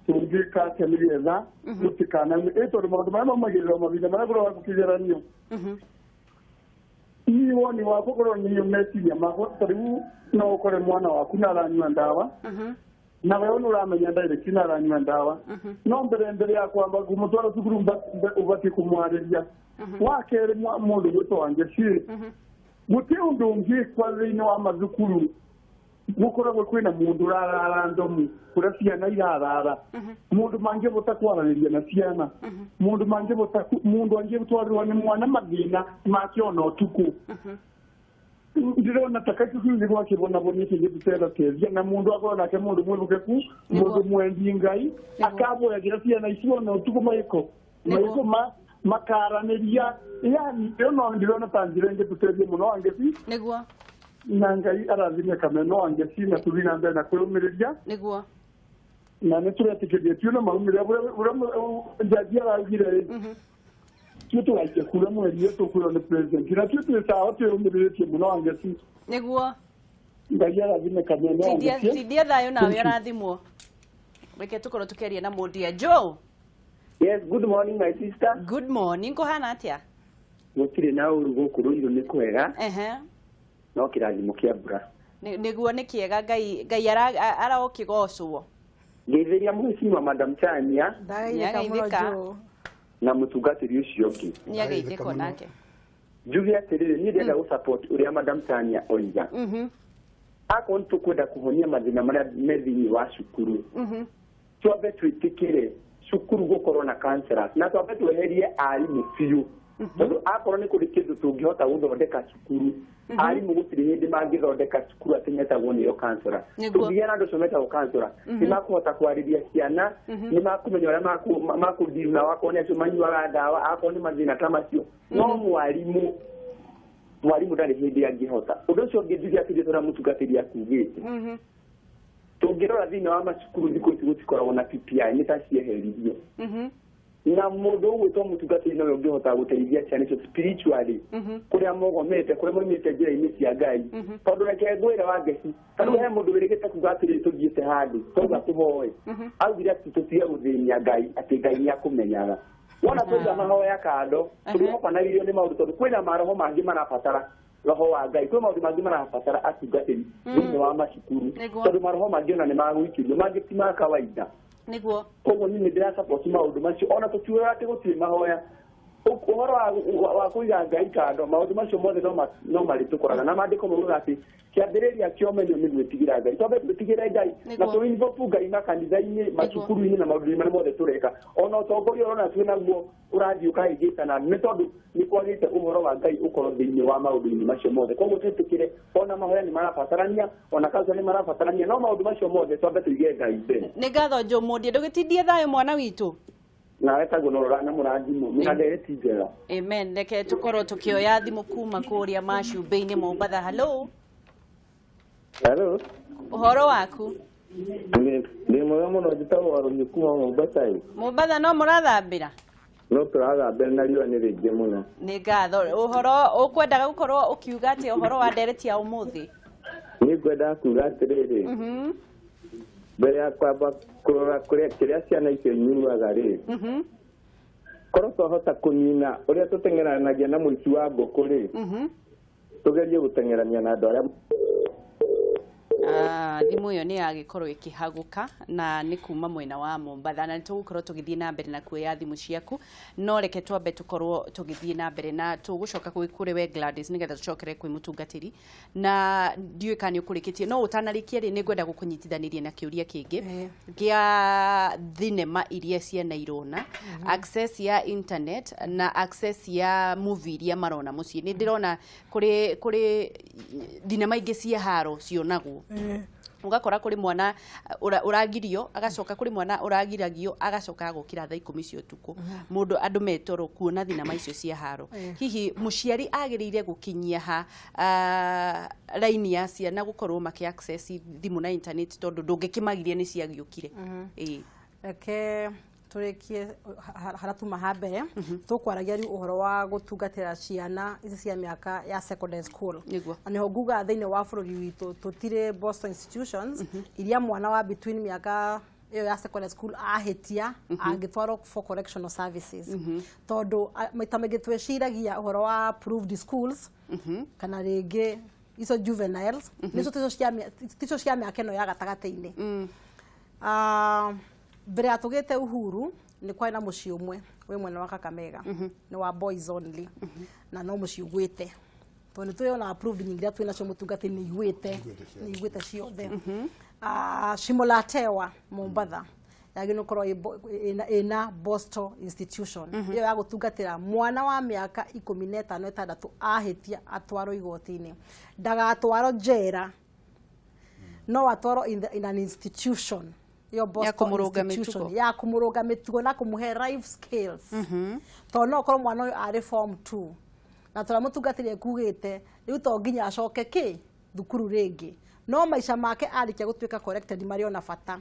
tũngĩka atĩa nĩgetha gũtikanaume ĩ, tondũ maũndũ marĩa maumagĩrĩra mahinda marĩa kũroga kĩgeranio, niĩ woni wakwa korwo niĩ meciria makwa, ta rĩu no ũkore mwana waku na aranyua ndawa, na wewe nĩ ũramenya direct na aranyua ndawa, no mbere ya kwamba kũmũtwara cukuru ũbatiĩ kũmwarĩria. Wa kerĩ, mũndũ gwĩtwo Wangeci, gũtirĩ ũndũ ũngĩkwa thĩinĩ wa mathukuru gũkoragwo kwĩna mũndũ ũrarara ndomu kũrĩa ciana irarara, mũndũ mangĩbota kwaranĩria na ciana, mũndũ mangĩbota mũndũ angĩtwarĩrwo nĩ mwana mathĩna make ona ũtukũ. Ndĩrona ta kacu kĩu nĩguo akĩbonabwo nĩ kĩngĩtũtetheteithia, na mũndũ akorwo nake mũndũ mwĩhokeku, mũndũ mwendi Ngai, akaboyagĩra ciana icio ona ũtukũ maĩko maĩko makaranĩria, yani ĩyo no ndĩrona ta njĩra ĩngĩtũteithia mũno, Wangeci. Na Ngai arathime Kameno, Wangeci, na tũthiĩ na mbere na kwĩyũmĩrĩria. Na nĩ tũretĩkĩria tio na maumĩrĩra ũrĩa njaji araugire ĩ, tuo tũgaikia kura mweri ũyũ tũkwĩrwo nĩ president, na tuo twĩ sawa, twĩyũmĩrĩrĩtie mũno, Wangeci. Ngai arathime Kameno, Wangeci. Tindia thayũ nawe arathimwo. Reke tũkorwo tũkĩaria na Mũndia Joe. Yes, good morning, my sister. Good morning, kũhana atĩa? Gũtirĩ na ũru gũkũ Rũirũ, nĩ kwega. No kĩrathimo kĩa mbura. Nĩguo, nĩ kĩega, Ngai arokĩgocwo. Ngeithĩria mũhecimiwa Madam Chania. Ndageithĩka mũno. Nĩageithĩka. Joe. Na mũtungatĩri ũcio ũngĩ. Nĩageithĩka onake. Njuge atĩrĩrĩ, niĩ ndĩrenda gũ-support ũrĩa Madam Chania oiga. Akorwo nĩ tũkwenda kũhonia mathĩna marĩa me thĩinĩ wa cukuru, twambe twĩtĩkĩre cukuru gũkorwo na counselors, na twambe tweherie arimũ biũ, tondũ akorwo nĩ kũrĩ kĩndũ tũngĩhota gũthondeka cukuru, arimũ gũtirĩ hĩndĩ mangĩthondeka cukuru atĩ metagwo nĩo counselor. Tũngĩgĩa na andũ acio metagwo counselor, nĩ makũhota kwarĩria ciana, nĩ makũmenya ũrĩa makũdeal nao, akorwo nĩ acio manyuaga ndawa, akorwo nĩ mathĩna ta macio. No mwarimũ ndarĩ hĩndĩ angĩhota ũndũ ũcio. Ũngĩ njuge atĩrĩ, tũrĩa mũtungatĩri akugĩte, tũngĩrora thĩinĩ wa macukuru thikũ ici gũtikoragwo na PPI, nĩ ta cieheririo, na mũndũ ũgwĩtwo mũtungatĩri nowe ũngĩhota gũteithia ciana icio spiritually, kũrĩa mogomete, kũrĩa moimĩte njĩra-inĩ cia Ngai. Tondũ reke ngwĩre, Wangeci, tondũ he mũndũ wĩrĩgĩte kuga atĩrĩ, tũthiĩte handũ twauga tũhoe, augire atĩ tũtige gũthĩnia Ngai, atĩ Ngai nĩ akũmenyaga. Wona twaiga mahoya kando, tũrĩhobanagĩrio nĩ maũndũ, tondũ kwĩna maroho mangĩ marabatara roho wa Ngai, kwĩ maũndũ mangĩ marabatara atungatĩri thĩinĩ wa macukuru, tondũ maroho mangĩ ona nĩ magũikĩrio, mangĩ ti ma kawaida. Koguo niĩ nĩ ndĩra-support maũndũ macio, ona tũtiugaga atĩ gũtirĩ mahoya. Ũhoro wa kũiga Ngai kando, maũndũ macio mothe no marĩ tũkoraga, na maandĩko maugaga atĩ kĩambĩrĩria kĩa ũmenyo nĩ gwĩtigĩra Ngai. Twambe twĩtigĩre Ngai na tũ-involve Ngai makanitha-inĩ, macukuru-inĩ na maũndũ-inĩ marĩa mothe tũreka. Ona ũtongoria ũrona twĩ naguo ũrathiĩ ũkahĩngĩcana nĩ tondũ nĩ kwagĩte ũhoro wa Ngai ũkorwo thĩinĩ wa maũndũ-inĩ macio mothe. Koguo twĩtĩkĩre ona mahoya nĩ marabatarania, ona kanca nĩ marabatarania, no maũndũ macio mothe twambe tũige Ngai mbere. Nĩ ngatho Joe Mũndie, ndũgĩtindie thayũ mwana witũ. Nawe taguo, norora na mũrathimo na ndereti njega. Amen. Reke tũkorwo tũkĩoya thimũ kuma kũrĩa macumbĩ-inĩ Mombatha. Hello. Hello. Ũhoro waku? Ndĩ mwega mũno, njĩtagwo Warũmi kuma Mombasa ĩ. Mombatha no mũrathambĩra? No tũrathambĩra na riũa nĩ rĩingĩ mũno. Nĩ ngatho. Ũhoro ũkwendaga gũkorwo ũkiuga atĩa ũhoro wa ndereti ya ũmũthĩ? Niĩ ngwendaga kuga atĩrĩrĩ, Mbere ya kwamba kũrora kũrĩa kĩrĩa ciana icio inyuaga rĩ, korwo twahota kũnina ũrĩa tũteng'eranagia na mũici wa ngũkũ rĩ, tũgerie gũteng'erania na andũ arĩa. Ah, thimũ ĩyo nĩ yagĩkorwo ĩkĩhagũka na nĩ kuma mwena wa Mombatha, na nĩ tũgũkorwo tũgĩthiĩ na mbere na kuoya thimũ ciaku, no reke twambe tũkorwo tũgĩthiĩ na mbere na tũgũcoka kwĩ kũrĩ we Gladys, nĩgetha tũcokere kwĩ mũtungatĩri, na ndiũĩ kana nĩ ũkũrĩkĩtie, no ũtanarĩkia rĩ, nĩ ngwenda gũkũnyitithanĩria na kĩũria kĩngĩ kĩa thinema iria ciana irona, access ya internet na access ya movie iria marona mũciĩ. Nĩ ndĩrona kũrĩ thinema ingĩ cia haro cionagwo, ũgakora kũrĩ mwana ũragirio, agacoka kũrĩ mwana ũragiragio, agacoka agokĩra thaa 10 cia ũtukũ, mũndũ andũ metoro kuona thinema icio cia haro. Hihi mũciari agĩrĩire gũkinyia ha raini ya ciana gũkorwo makĩ access thimũ na internet, tondũ ndũngĩkĩmagiria, nĩ ciagĩũkire? Ĩĩ. Reke tũrĩkie harĩa tuma ha mbere tũkwaragia rĩu ũhoro wa gũtungatĩra ciana ici cia mĩaka ya secondary school. Na nĩho nguga thĩinĩ wa bũrũri witũ tũtirĩ borstal institutions iria mwana wa between mĩaka ĩyo ya secondary school ahĩtia angĩtwarwo for correctional services, tondũ maita maingĩ twĩciragia ũhoro wa approved schools kana rĩngĩ icio juveniles nĩcio ticio cia mĩaka ĩno ya gatagatĩ-inĩ. Ah, mbere ya tũgĩte uhuru nĩ kwarĩ na mũciĩ ũmwe wĩ mwena wa Kakamega, nĩ wa boys only, na no mũciĩ ũgwĩte, tondũ nĩ tũrĩ ona approved nyingĩ iria twĩ nacio mũtungati nĩ igwĩte ciothe. Ah, Shimo la Tewa Mombatha yagĩrĩirwo gũkorwo ĩna borstal institution ĩyo ya gũtungatĩra mwana wa mĩaka 15, 6 ahĩtia atwarwo igoti-inĩ, ndagatwarwo njera, no atwarwo in an institution ĩyo borstal kũmũrũnga institution mĩtugo. Ya kũmũrũnga mĩtugo na kũmũhe life skills, tondũ no ũkorwo mwana ũyũ arĩ form 2 na tũrĩa mũtungatĩri ekugĩte rĩu to nginya acoke kĩ thukuru rĩngĩ, no maica make arĩkia gũtuĩka corrected marĩ ona bata.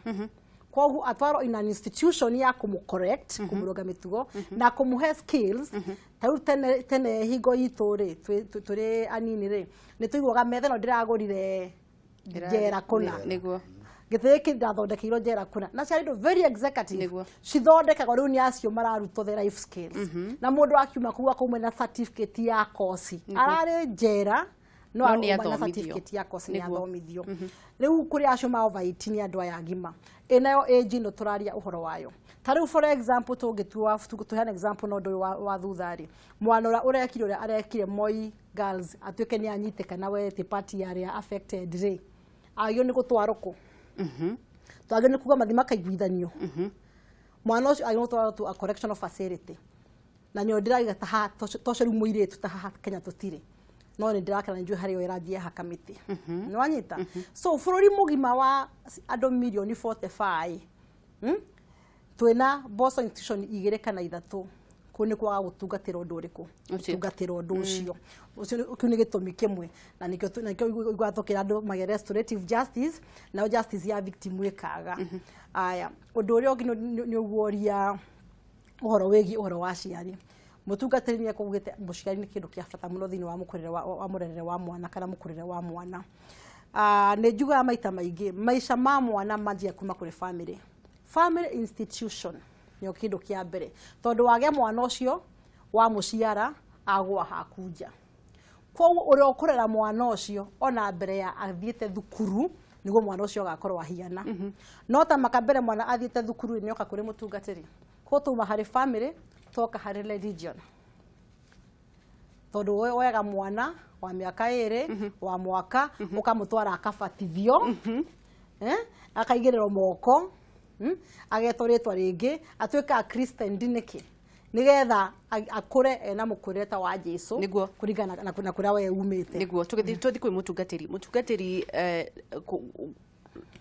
Koguo atwarwo in an institution ya kũmũ correct, kũmũrũnga mĩtugo na kũmũhe skills. Ta rĩu tene tene hingo itũ rĩ, tũrĩ anini rĩ, nĩ tũiguaga metha ĩno ndĩragũrire njera kũna, gĩtĩ gĩkĩ ndathondekeirwo njera kũna, na ciarĩ indo very executive cithondekagwo rĩu nĩ acio mararutwo the life skills, na mũndũ akiuma kũu akauma na certificate ya kosi ararĩ njera, no No nĩ auma na athomithio. certificate ya kosi, nĩ athomithio. Rĩu kũrĩ acio ma over 18, nĩ andũ aya agima, ĩnayo age ĩno tũraria ũhoro wayo. Ta rĩu for example, tũngĩtua tũheane example na ũndũ ũyũ wa thutha rĩ, mwana ũrĩa ũrekire ũrĩa arekire Moi Girls atuĩke nĩ anyitĩkana, we ti party ya arĩa affected rĩ, agĩrĩirwo nĩ gũtwarwo kũ? Twagĩrĩirwo nĩ kuga mathi makaiguithanio. Mwana ũcio agĩrĩirwo gũtwarwo to a correctional facility, na nĩo ndĩrauga ta haha tocio rĩu mũirĩtu ta haha Kenya tũtirĩ, no nĩ ndĩrakena nĩ njũĩ harĩa ĩranjia haka mĩtĩ nĩ wanyita. So bũrũri mũgima wa andũ mirioni 45, Twĩna borstal institution igĩrĩ kana ithatũ. Kũu nĩ kwaga gũtungatĩra ũndũ ũrĩkũ? Ũcio. Gũtungatĩra ũndũ ũcio. Ũcio kĩu nĩ gĩtũmi kĩmwe, na nĩkĩo nakĩo iguaga tũkĩra andũ magĩe restorative justice, nayo justice ya victim ĩkaga. Aya, ũndũ ũrĩa ũngĩ nĩ ũguoria ũhoro wĩgiĩ ũhoro wa aciari. Mũtungatĩri nĩ ekũgĩte mũciari nĩ kĩndũ kĩa bata mũno thĩinĩ wa mũkũrĩre wa mũrerere wa mwana kana mũkũrĩre wa mwana. Ah, nĩ njugaga maita maingĩ maica ma mwana manjia kuma kũrĩ family. Family institution nĩyo kĩndũ kĩa mbere, tondũ wagĩa mwana ũcio wamũciara agũa haku nja. Koguo ũrĩa ũkũrera mwana ũcio ona mbere ya athiĩte thukuru nĩguo mwana ũcio agakorwo ahiana. No ta maka mbere mwana athiĩte thukuru nĩ oka kũrĩ mũtungatĩri. Koguo tuma harĩ family toka harĩ religion, tondũ we woyaga mwana wa mĩaka 2 wa mwaka ũkamũtwara akabatithio, akaigĩrĩrwo moko, agetwo rĩtwa rĩngĩ, atuĩkaga Christian nĩkĩ? Nĩgetha akũre ena mũkũrĩre ta wa Jesu kũringana na kũrĩa we umĩte. Nĩguo tũgĩthiĩ tũthiĩ kwĩ mũtungatĩri.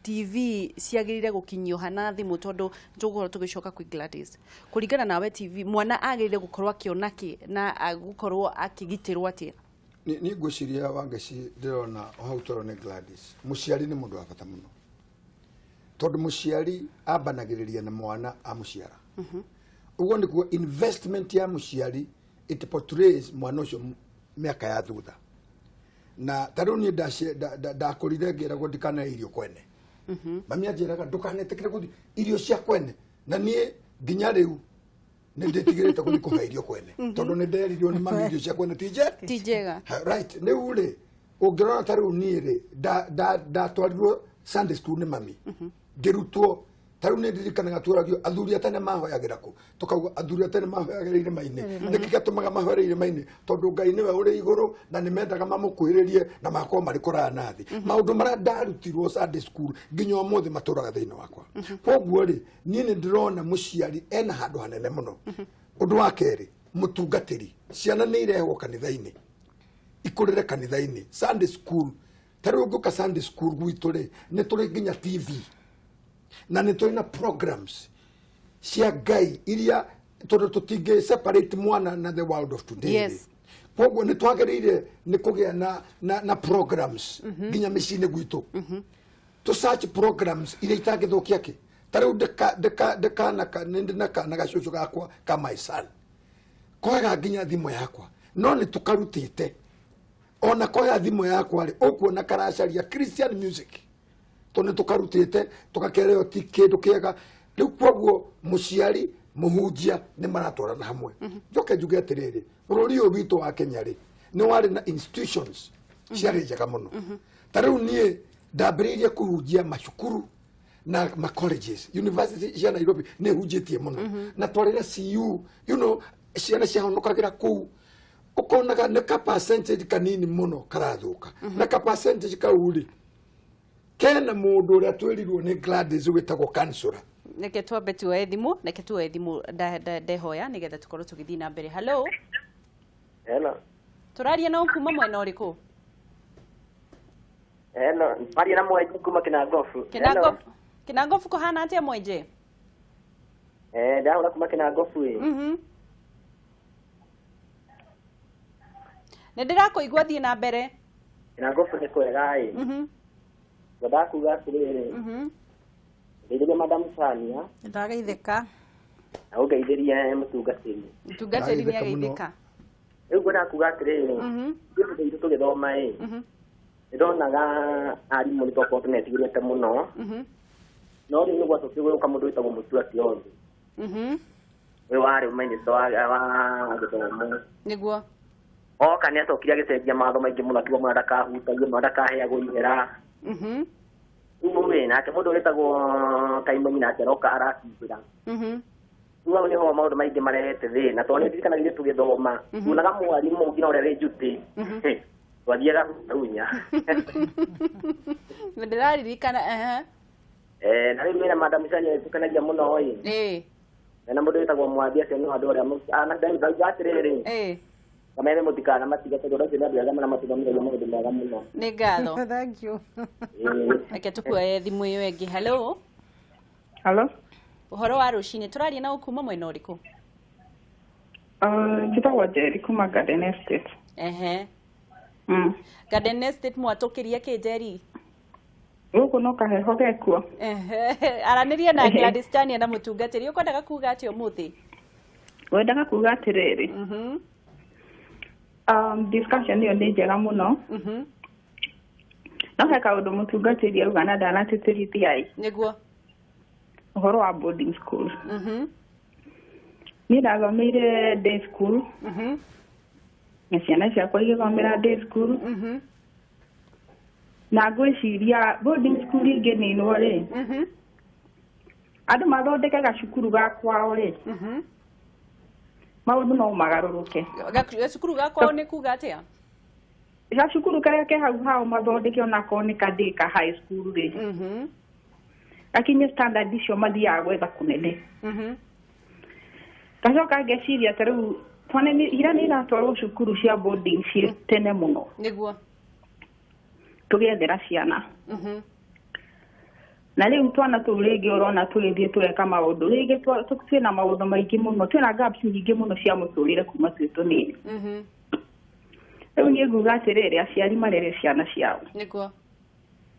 TV ciagĩrĩire gũkinyio hana thimũ, tondũ tũgũkorwo tũgĩcoka kwĩ Gladys. Kũringana nawe, TV mwana agĩrĩire gũkorwo akĩona kĩ na gũkorwo akĩgitĩrwo atĩa? Niĩ ngwĩciria Wangeci, ndĩrona o hau twarwo nĩ Gladys, mũciari nĩ mũndũ wa bata mũno, tondũ mũciari ambanagĩrĩria na mwana amũciara. Ũguo nĩkuo investment ya mũciari, it portrays mwana ũcio mĩaka ya thutha. Na ta rĩu niĩ ndakũrire ngĩragwo ndikanarĩe irio kwene. Mami anjĩraga ndũkanetĩkĩre gũthiĩ irio cia kwene, na niĩ nginya rĩu nĩ ndĩtigĩrĩte gũthiĩ kũhe irio kwene, tondũ nĩ nderirwo nĩ mami irio cia kwene ti njega. Right, rĩu rĩ ũngĩrora ta rĩu niĩ rĩ ndatwarirwo Sunday school nĩ mami, ngĩrutwo. Ta rĩu nĩ ndirikanaga tũragio athuri a tene mahoyagĩra kũ, tũkauga athuri a tene mahoyagĩra irĩma-inĩ. Nĩkĩ gĩatũmaga mahoere irĩma-inĩ? Tondũ Ngai nĩwe ũrĩ igũrũ na nĩ mendaga mamũkuhĩrĩrie na makorwo marĩ kũraya na thĩ. Maũndũ marĩa ndarutirwo Sunday school nginya ũmũthĩ matũraga thĩinĩ wakwa. Koguo rĩ niĩ nĩ ndĩrona mũciari ena handũ hanene mũno. Ũndũ wa kerĩ, mũtungatĩri, ciana nĩ irehwo kanitha-inĩ, ikũrĩre kanitha-inĩ. Sunday school, ta rĩu ũngĩũka Sunday school gwitũ rĩ, nĩ tũrĩ nginya TV na nĩ tũrĩ na programs cia Ngai iria tondũ tũtingĩ separate mwana na the world of today. Yes. Koguo nĩ twagĩrĩire nĩ kũgĩa na programs nginya mĩciĩ-inĩ gwitũ. Tũ search programs iria itangĩthũkia kĩ. Ta rĩu ndĩ na kana gacũcũ gakwa ka my son, koyaga nginya thimũ yakwa, no nĩ tũkarutĩte. Ona koya thimũ yakwa rĩ, ũkuona karacaria Christian music, tondũ nĩ tũkarutĩte tũgakereo ti kĩndũ kĩega. Rĩu koguo mũciari, mũhunjia nĩ maratwarana hamwe. Njoke njuge atĩrĩrĩ, bũrũri ũyũ witũ wa Kenya rĩ, nĩ warĩ na institutions ciarĩ njega mũno. Ta rĩu niĩ ndambĩrĩirie kũhunjia macukuru na ma colleges, university cia Nairobi nĩ hunjĩtie mũno, na twarĩ na CU, you know, ciana ciahonokagĩra kũu. Ũkonaga nĩ ka percentage kanini mũno karathũka, na ka percentage kau rĩ kena mũndũ ũrĩa twĩrirwo nĩ Gladys wĩtagwo counselor. Reke twambe tuoe thimũ, reke tuoe thimũ ndehoya nĩgetha tũkorwo tũgĩthiĩ na mbere. Hello. Hello. Tũraria na kuma mwena ũrĩkũ? Hello, maria na Mwenje kuma Kinangofu. Kinangofu. Kinangofu kũhana atĩa Mwenje? Ndahũra kuma Kinangofu ĩ. Nĩ ndĩrakũigua, thiĩ na mbere. Kinangofu nĩ kwega ĩ. Ngwendaga kuga atĩrĩrĩ, ngeithĩria Madam Tania. Ndagaithĩka. Na ũngeithĩrie mũtungatĩri. Mũtungatĩri nĩ ageithĩka. Rĩu ngwendaga kuga atĩrĩrĩ, ithuĩ itũ tũgĩthoma ĩ, nĩndonaga arimũ nĩ twakorwo tũmetigĩrĩte mũno, no rĩu nĩ gwacokire gũka mũndũ wĩtagwo Mutua Kĩonzi. Ũyũ warĩ minister wa gĩthomo. Nĩguo. Oka nĩ acokire agĩcenjia mawatho maingĩ mũno, akiuga mwana ndakahutagio, mwana ndakaheagwo ihera. Rĩu rĩ, nake mũndũ wĩtagwo Kaimenyi nake aroka arakimbĩra. Rĩu hau nĩho maũndũ maingĩ marehete thĩna, tondũ nĩ ndirikanaga ithuĩ tũgĩthoma, tuonaga mwarimũ nginya ũrĩa wĩ njutĩ, twathiaga runya. Ndĩraririkana. Na rĩu wĩna Madam Tania tũkenagia mũno ĩ. Na mũndũ wĩtagwo Mwathi, acio nĩ andũ arĩa ndauga atĩrĩrĩ, kamere mũtikana matige, tondũ ũndũ ũcio nĩ andũ ega na matũthomithagia maũndũ mega mũno. Nĩ ngatho. Thank you. Reke tũkuoe thimũ ĩyo ĩngĩ. Hello. Hello. Ũhoro wa rũcinĩ, tũraria na kuma mwena ũrĩkũ? Njĩtagwo Njeri kuma Garden Estate. Garden Estate mwatũkĩria kĩ Njeri? Gũkũ no kaheho gekuo. Aranĩria na Gladys Tania na mũtungatĩri. Ũkwendaga kuga atĩa ũmũthĩ? Ngwendaga kuga atĩrĩrĩ, discussion ĩyo nĩ njega mũno. No he kaũndũ mũtungatĩri auga na ndanatĩtĩrithia ĩ. Nĩguo. Ũhoro wa boarding school. Niĩ ndathomeire day school. Na ciana ciakwa igĩthomera day school. Na ngwĩciria boarding school ingĩninwo rĩ, andũ mathondeke gacukuru ga kwao rĩ, maũndũ no magarũrũke. Gacukuru ga kwao nĩ kuga atĩa? Gacukuru karĩa ke hau hao mathondeke onakorwo nĩ ka ka high school rĩ, gakinye standard icio mathiaga gwetha kũnene. Ngacoka ngeciria ta rĩu twana ira nĩ iratwarwo cukuru cia boarding ciĩ tene mũno. Nĩguo. Tũgĩethera ciana. Na rĩu twana tũu rĩngĩ ũrona tũgĩthiĩ tũgeka maũndũ, rĩngĩ twĩna maũndũ maingĩ mũno, twĩna gaps nyingĩ mũno cia mũtũrĩre kuma twĩ tũnini. Rĩu niĩ nguga atĩrĩrĩ, aciari marere ciana ciao. Nĩguo.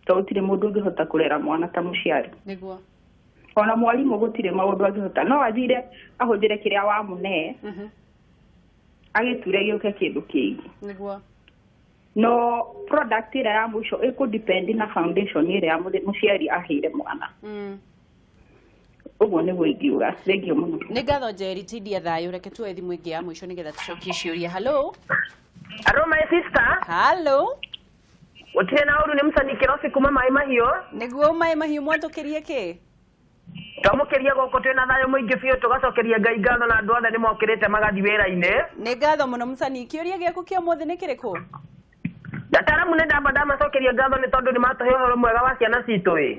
Tondũ gũtirĩ mũndũ ũngĩhota kũrera mwana ta mũciari. Nĩguo. Ona mwarimũ gũtirĩ maũndũ angĩhota, no athire ahũthĩre kĩrĩa wamũne, agĩture gĩũke kĩndũ kĩngĩ. Nĩguo. No product ĩrĩa ya mũico ĩkũ depend na foundation ĩrĩa mũciari aheire mwana. Ũguo nĩguo ingiuga. Thengiũ mũno. Nĩ ngatho Njeri, tindia thayũ. Reke tuoe thimũ ĩngĩ ya mũico nĩgetha tũcokie ciũria. Hello. Hello my sister. Hello. Gũtirĩ na ũru, nĩ mũcani Kĩrobi kuma Maĩ Mahiũ. Nĩguo, Maĩ Mahiũ, mwatũkĩrie kĩ? Twamũkĩria gũkũ twĩna thayũ mũingĩ biũ, tũgacokeria Ngai ngatho na andũ othe nĩ mokĩrĩte magathiĩ wĩra-inĩ. Nĩ ngatho mũno mũcani. Kĩũria gĩaku kĩa ũmũthĩ nĩ kĩrĩkũ? Ataramu nĩ ndamba ndamacokeria ngatho nĩ tondũ nĩ matũhe ũhoro mwega wa ciana citũ ĩ.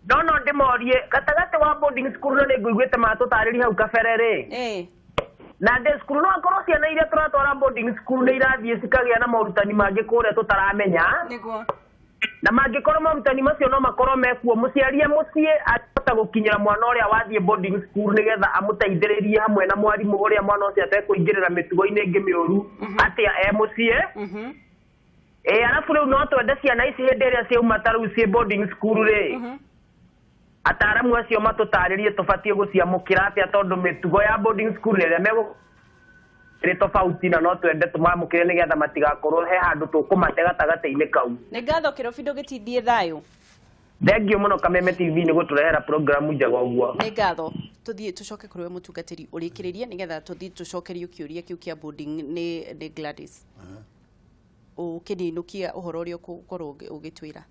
No ndĩmorie gatagatĩ wa boarding school, no nĩ ngũiguĩte matũtarĩria hau kabere rĩ. Na ndĩ cukuru no akorwo ciana iria tũratwara boarding school nĩ irathiĩ cikagĩa na morutani mangĩ kũrĩa tũtaramenya. Na mangĩkorwo morutani macio no makorwo mekuo, mũciari e mũciĩ angĩhota gũkinyĩra mwana ũrĩa wathiĩ boarding school nĩgetha amũteithĩrĩrie hamwe na mwarimũ ũrĩa mwana ũcio atekũingĩrĩra mĩtugo-inĩ ĩngĩ mĩũru atĩa e mũciĩ. Ĩ arabu rĩu no twende ciana ici hĩndĩ ĩrĩa ciauma ta rĩu ciĩ boarding school rĩ, ataramu acio matũtarĩrie tũbatiĩ gũciamũkĩra atĩa, tondũ mĩtugo ya boarding school ĩrĩa megũ ĩrĩ tofauti, na no twende tũmamũkĩre nĩgetha matigakorwo he handũ tũkũmate gatagatĩ-inĩ kau. Nĩ ngatho Kĩrobi, ndũgĩtindie thayũ. Thengiũ mũno Kameme TV nĩ gũtũrehera programu njega ũguo. Nĩ ngatho. Tũthiĩ tũcoke kũrĩ we mũtungatĩri ũrĩkĩrĩrie nĩgetha tũthiĩ tũcokerio kĩũria kĩu kĩa boarding nĩ Gladys. Ũkĩninũkia ũhoro ũrĩa ũgũkorwo ũgĩtwĩra.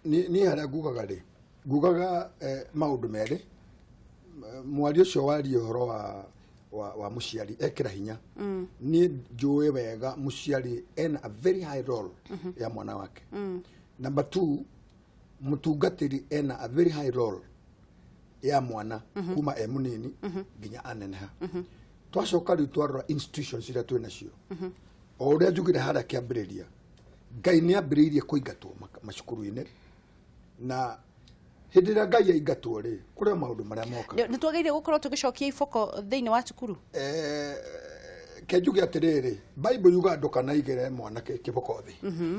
Niĩ harĩa ngugaga rĩ, ngugaga maũndũ merĩ. Mwaria ũcio waria ũhoro wa mũciari ekĩra hinya. Niĩ njũĩ wega mũciari ena a very high role ya mwana wake. Number two, mũtungatĩri ena a very high role ya mwana kuma e mũnini nginya aneneha. Twacoka rĩu twarora institutions iria twĩ nacio, o ũrĩa njugire harĩa kĩambĩrĩria, Ngai nĩ ambĩrĩirie kũingatwo macukuru-inĩ, na hĩndĩ ĩrĩa Ngai aingatwo rĩ, kũrĩ o maũndũ marĩa mokaga. Nĩ twagĩrĩire gũkorwo tũgĩcokia iboko thĩinĩ wa cukuru? Ke njuge atĩrĩrĩ, Bible yugaga ndũkanaigĩre mwanake kĩboko thĩ.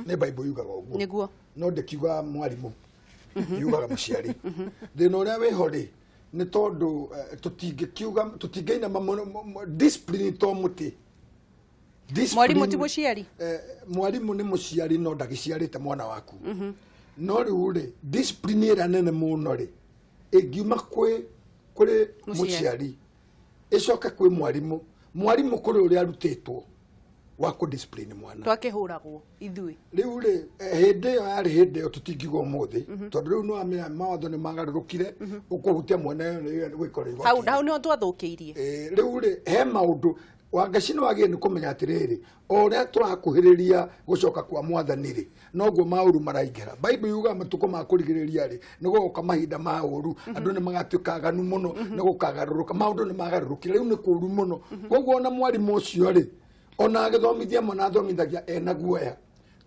Nĩ Bible yugaga ũguo. No ndĩkiuga mwarimũ, yugaga mũciari. Thĩna ũrĩa wĩho rĩ, nĩ tondũ tũtingĩkiuga, tũtingĩinama mũno discipline to mũtĩ. Mwarimũ ti mũciari? Mwarimũ nĩ mũciari, no ndagĩciarĩte mwana waku. No rĩu rĩ, discipline ĩrĩa nene mũno rĩ, ĩngiuma kwĩ kũrĩ mũciari. Mũciari ĩcoke kwĩ mwarimũ, mwarimũ kũrĩ ũrĩa arutĩtwo wa kũ discipline mwana. Twakĩhũragwo ithuĩ. Rĩu rĩ, hĩndĩ ĩyo yarĩ hĩndĩ ĩyo, tũtingiuga ũmũthĩ, tondũ rĩu nĩ wamenya mawatho nĩ magarũrũkire, ũkũhutia mwana ĩyo gwĩkora Hau igoti. Hau nĩho twathũkĩirie. Rĩu rĩ, he maũndũ Wangeci nĩ wagĩrĩire nĩ kũmenya atĩrĩrĩ, o ũrĩa tũrakuhĩrĩria gũcoka kwa Mwathani rĩ, noguo maũru maraingĩra. Bible yugaga matukũ ma kũrigĩrĩria rĩ, nĩ gũgoka mahinda ma ũru, andũ nĩ magatuĩka aganu mũno, nĩ gũkagarũrũka, maũndũ nĩ magarũrũkire, rĩu nĩ kũru mũno. Koguo ona mwarimũ ũcio rĩ, ona agĩthomithia mwana athomithagia ena guoya,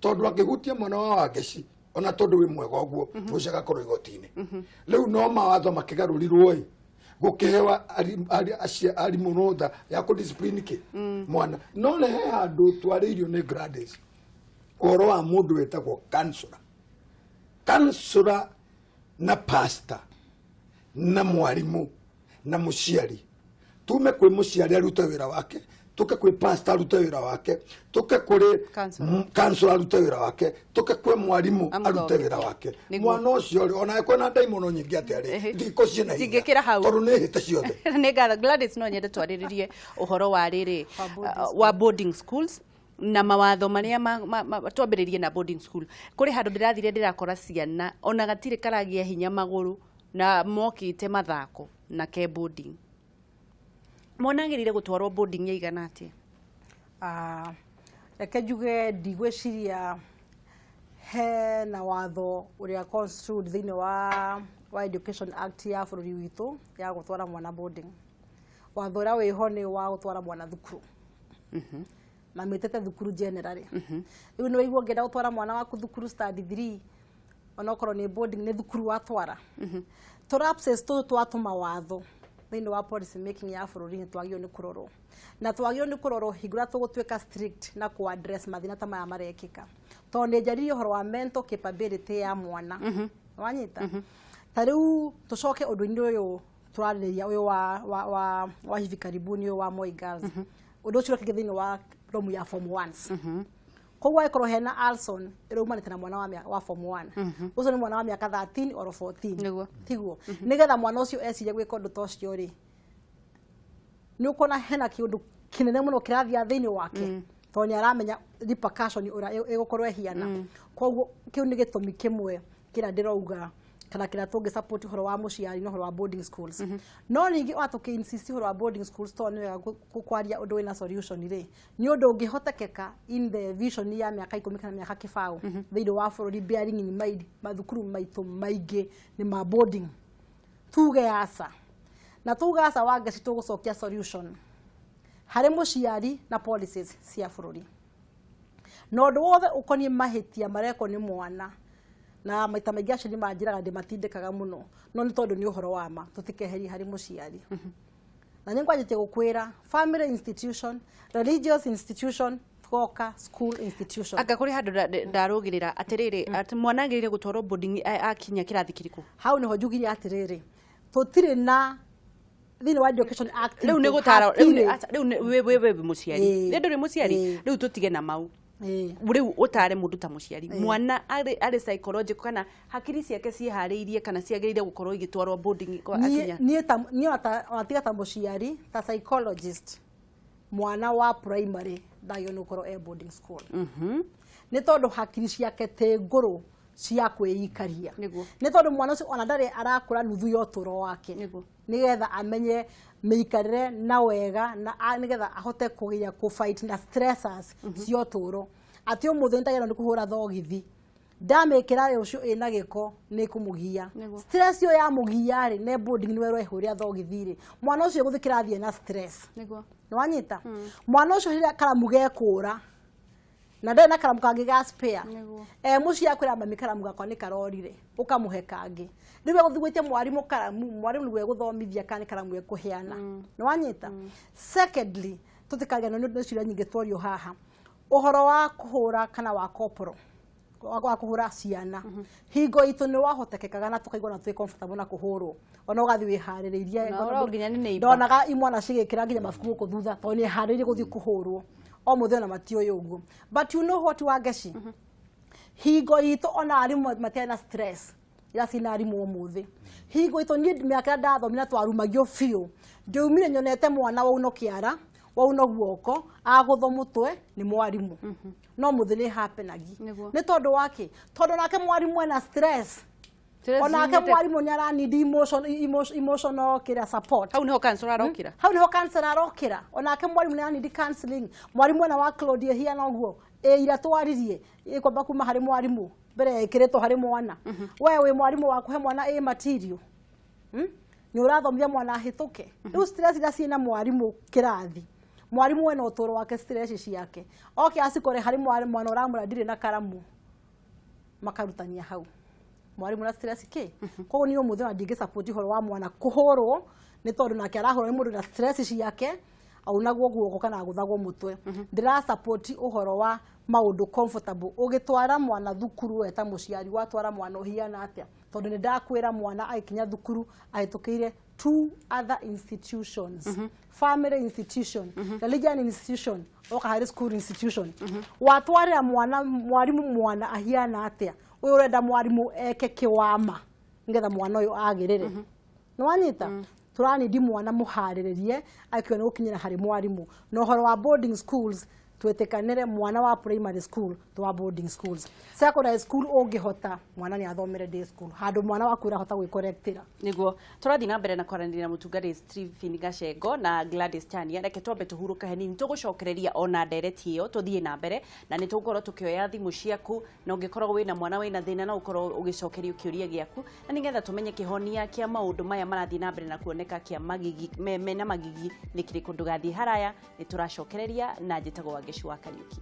tondũ angĩhutia mwana wa Wangeci, ona tondũ wĩ mwega ũguo, ũcio agakorwo igoti-inĩ. Rĩu no mawatho makĩgarũrirwo ĩ, gũkĩhewa arimũ rũtha ya kũ discipline kĩ mwana. No nĩ he handũ twarĩirio nĩ Gladys ũhoro wa mũndũ wĩtagwo counselor, counselor na pastor na mwarimũ na mũciari. Tume kwĩ mũciari arute wĩra wake, tuke kwĩ pastor arute wĩra wake, tuke kũrĩ Counselor. Counselor arute wĩra wake, tuke kwĩ mwarimũ arute Amũthomithie. wĩra wake. Nĩguo. Mwana ũcio rĩ, ona kwĩna ndaimono nyingĩ atĩa rĩ, itingĩkorwo ciĩna hinya, Itingĩkĩra hau. tondũ nĩ hĩte ciothe. Nĩ ngatho Gladys. No nyende twarĩrĩrie ũhoro wa rĩrĩ wa boarding schools na mawatho marĩa twambĩrĩrie na boarding school. Kũrĩ handũ ndĩrathire ndĩrakora ciana ona gatirĩ karagĩa hinya magũrũ na mokĩte mathako na ke boarding. Mwana agĩrĩire gũtwarwo boarding ĩigana atĩa? Reke njuge ndigwĩciria hena watho ũrĩa construed thĩinĩ wa Education Act ya bũrũri witũ ya gũtwara mwana boarding. Watho ũrĩa wĩho nĩ wa gũtwara mwana thukuru, na mĩtĩte thukuru generally. Rĩu nĩ waigua ũngĩenda gũtwara mwana waku thukuru standard 3, onokorwo nĩ boarding, nĩ thukuru watwara. Tũ lapses tũtũ twatũma watho thĩinĩ wa policy making ya bũrũri nĩ twagĩrĩirwo nĩ kũrorwo, na twagĩrĩirwo nĩ kũrorwo hingo ĩrĩa tũgũtuĩka strict na kũ address mathĩna ta maya marekĩka, tondũ nĩ njaririe ũhoro wa mental capability ya mwana. Wanyita ta rĩu tũcoke ũndũ-inĩ ũyũ tũrarĩrĩria, ũyũ wa hivi karibuni, ũyũ wa Moi Girls. Ũndũ ũcio ũrekĩka thĩinĩ wa room ya form ones. Koguo angĩkorwo hena arson ĩraumanĩte na mwana wa form 1, ũcio nĩ mwana wa mĩaka 13 or 14. Tiguo? Nĩgetha mwana ũcio ecirie gwĩka ũndũ ta ũcio rĩ, nĩ ũkuona hena kĩũndũ kĩnene mũno kĩrathiĩ thĩinĩ wake, tondũ nĩ aramenya repercussion ũrĩa ĩgũkorwo ĩhiana. Koguo kĩu nĩ gĩtũmi kĩmwe kĩrĩa ndĩrauga kana kĩrĩa tũngĩ support ũhoro wa mũciari na ũhoro wa boarding schools. No ningĩ ona tũkĩ insist ũhoro wa boarding schools, tondũ nĩ wega kwaria ũndũ wĩna solution rĩ, nĩ ũndũ ũngĩhotekeka in the vision ya mĩaka 10 kana mĩaka 20 thĩinĩ wa bũrũri, bearing in mind mathukuru maitũ maingĩ nĩ ma boarding. Tuge aca, na tuge aca, Wangeci, tũgũcokia solution harĩ mũciari na policies cia bũrũri na ũndũ wothe ũkoniĩ mahĩtia marekwo nĩ mwana. Na maita maingĩ aciari manjĩraga ndĩmatindĩkaga mũno, no nĩ tondũ nĩ ũhoro wa ma, tũtikeherie harĩ mũciari. Na nĩ ngwanjĩtie gũkwĩra family institution, religious institution, tũgoka school institution. Anga kũrĩ handũ ndarũgĩrĩra atĩrĩrĩ, atĩ mwana agĩrĩire gũtwarwo boarding akinya kĩrathi kĩrĩkũ? Hau nĩho njugire atĩrĩrĩ, tũtirĩ na thĩinĩ wa Education Act Rĩu nĩ gũtara rĩu hatirĩ. Aca, rĩu wĩ mũciari. Nĩ ndũrĩ mũciari? Rĩu tũtige na mau. Rĩu ũtare mũndũ ta mũciari, mwana arĩ psychological kana hakiri ciake ciĩharĩirie kana ciagĩrĩire gũkorwo igĩtwarwo boarding kwa akinya? Niĩ ona tiga ta mũciari, ta psychologist, mwana wa primary ndagĩrĩirwo nĩ gũkorwo e boarding school, nĩ tondũ hakiri ciake tĩ ngũrũ cia kwĩikaria. Nĩ tondũ mwana ũcio ona ndarĩ arakũra nuthu ya ũtũro wake, nĩgetha amenye mĩikarĩre na wega na nĩgetha ahote kũgĩa kũ fight na stressors cia ũtũro, atĩ ũmũthĩ nĩndagĩrĩirwo nĩ kũhũra thogithi, ndamĩkĩra rũciũ ĩna gĩko nĩ kũmũgia. Stress ĩyo yamũgia rĩ, ne boarding nĩwe ũrehũrĩra thogithi rĩ, mwana ũcio gũthiĩ kĩrathi ena stress. Nĩwanyita? Mwana ũcio rĩrĩa karamu gekũra na ndarĩ na karamu kangĩ ga spare, e mũciĩ akwĩra mami, "Karamu gakwa nĩ karorire," ũkamũhe kangĩ. Rĩu egũthiĩ gwĩtia mwarimũ karamu, mwarimũ nĩguo egũthomithia kana nĩ karamu ekũheana. Nĩwanyita? Secondly, tũtikagĩa nĩ ũndũ ciũria nyingĩ tworio haha, ũhoro wa kũhũra kana wa koporo wa kũhũra ciana. Hingo itũ nĩ wahotekekaga na tũkaigua na twĩ comfortable na kũhũrwo, ona ũgathiĩ wĩharĩrĩirie. Na ũrora nginya nĩ neighbor. Ndonaga imwana cigĩkĩra nginya mabuku gũkũ thutha tondũ nĩ harĩrĩirie gũthiĩ kũhũrwo. O mũthĩ ona matiũĩ ũguo. But you know what, Wangeci, hingo itũ ona arimũ matiarĩ na stress ira ciĩna arimũ ũmũthĩ. Hingo itũ, niĩ mĩaka ĩrĩa ndathomire na twarumagio biũ, ndiumire nyonete mwana waunwo kĩara, waunwo guoko, agũthwo mũtwe nĩ mwarimũ. No mũthĩ nĩ happenagi. Nĩ tondũ wake, tondũ nake mwarimũ ena stress. Stress onake yumĩte- mwarimũ nĩ aranid emotional kĩrĩa support. Hau niho counselor arokĩra. Hau niho counselor arokĩra. Onake mwarimũ nĩ aranid counseling. Mwarimũ ena workload ĩhiana ũguo, ĩ ira twaririe ĩkwamba kuma harĩ mwarimũ mbere ĩkĩrĩtwo harĩ mwana. We wĩ mwarimũ wa kũhe mwana ĩ material, Nĩ ũrathomithia mwana ahĩtũke. Rĩu stress iria ciĩna mwarimũ kĩrathi, mwarimũ ena ũtũro wake, stress ciake oke acikore harĩ mwana ũramwĩra, "Ndirĩ na karamu," makarutania hau mwarimũ na stress kĩ. Koguo niĩ ũmũthĩ ona ndingĩ support ũhoro wa mwana kũhũrwo, nĩ tondũ nake arahũrwo nĩ mũndũ na stress ciake, aunagwo guoko kana agũthagwo mũtwe. Ndĩra support ũhoro wa maũndũ comfortable. Ũgĩtwara mwana thukuru, we ta mũciari watwara mwana ũhiana atĩa? Tondũ nĩ ndakwĩra mwana agĩkinya thukuru ahĩtũkĩire two other institutions, family institution, religion institution, oka harĩ school institution. Watwarĩra mwana mwarimũ mwana ahiana atĩa? Ũyũ ũrenda mwarimũ eke kĩwama nĩgetha mwana ũyũ agĩrĩre. Nĩwanyita? Tũranindi mwana mũharĩrĩrie akĩona gũkinyĩra harĩ mwarimũ. Na ũhoro wa boarding schools, twĩtĩkanĩre mwana wa primary school to wa boarding schools. Secondary school, ũngĩhota, mwana nĩ athomere day school, handũ mwana waku ũrahota gwĩkorektĩra. Niguo tũrathiĩ na mbere na kwaranĩria na mũtungatĩri Stephen Gacengo na Gladys Chania. Reke twambe tũhurũke hanini, tũgũcokereria ona ndereti ĩyo tũthiĩ na mbere, na nĩ tũgũkorwo tũkĩoya thimũ ciaku, na ũngĩkorwo wĩna mwana wĩna thĩna no ũkorwo ũgĩcokerio kĩũria gĩaku, na nĩgetha tũmenye kĩhonia kĩa maũndũ maya marathiĩ na mbere na kuoneka kĩa magigi mena magigi nĩ kĩrĩkũ. Ndũgathiĩ haraya, nĩ tũracokereria, na njĩtagwo Wangeci wa Kariũki.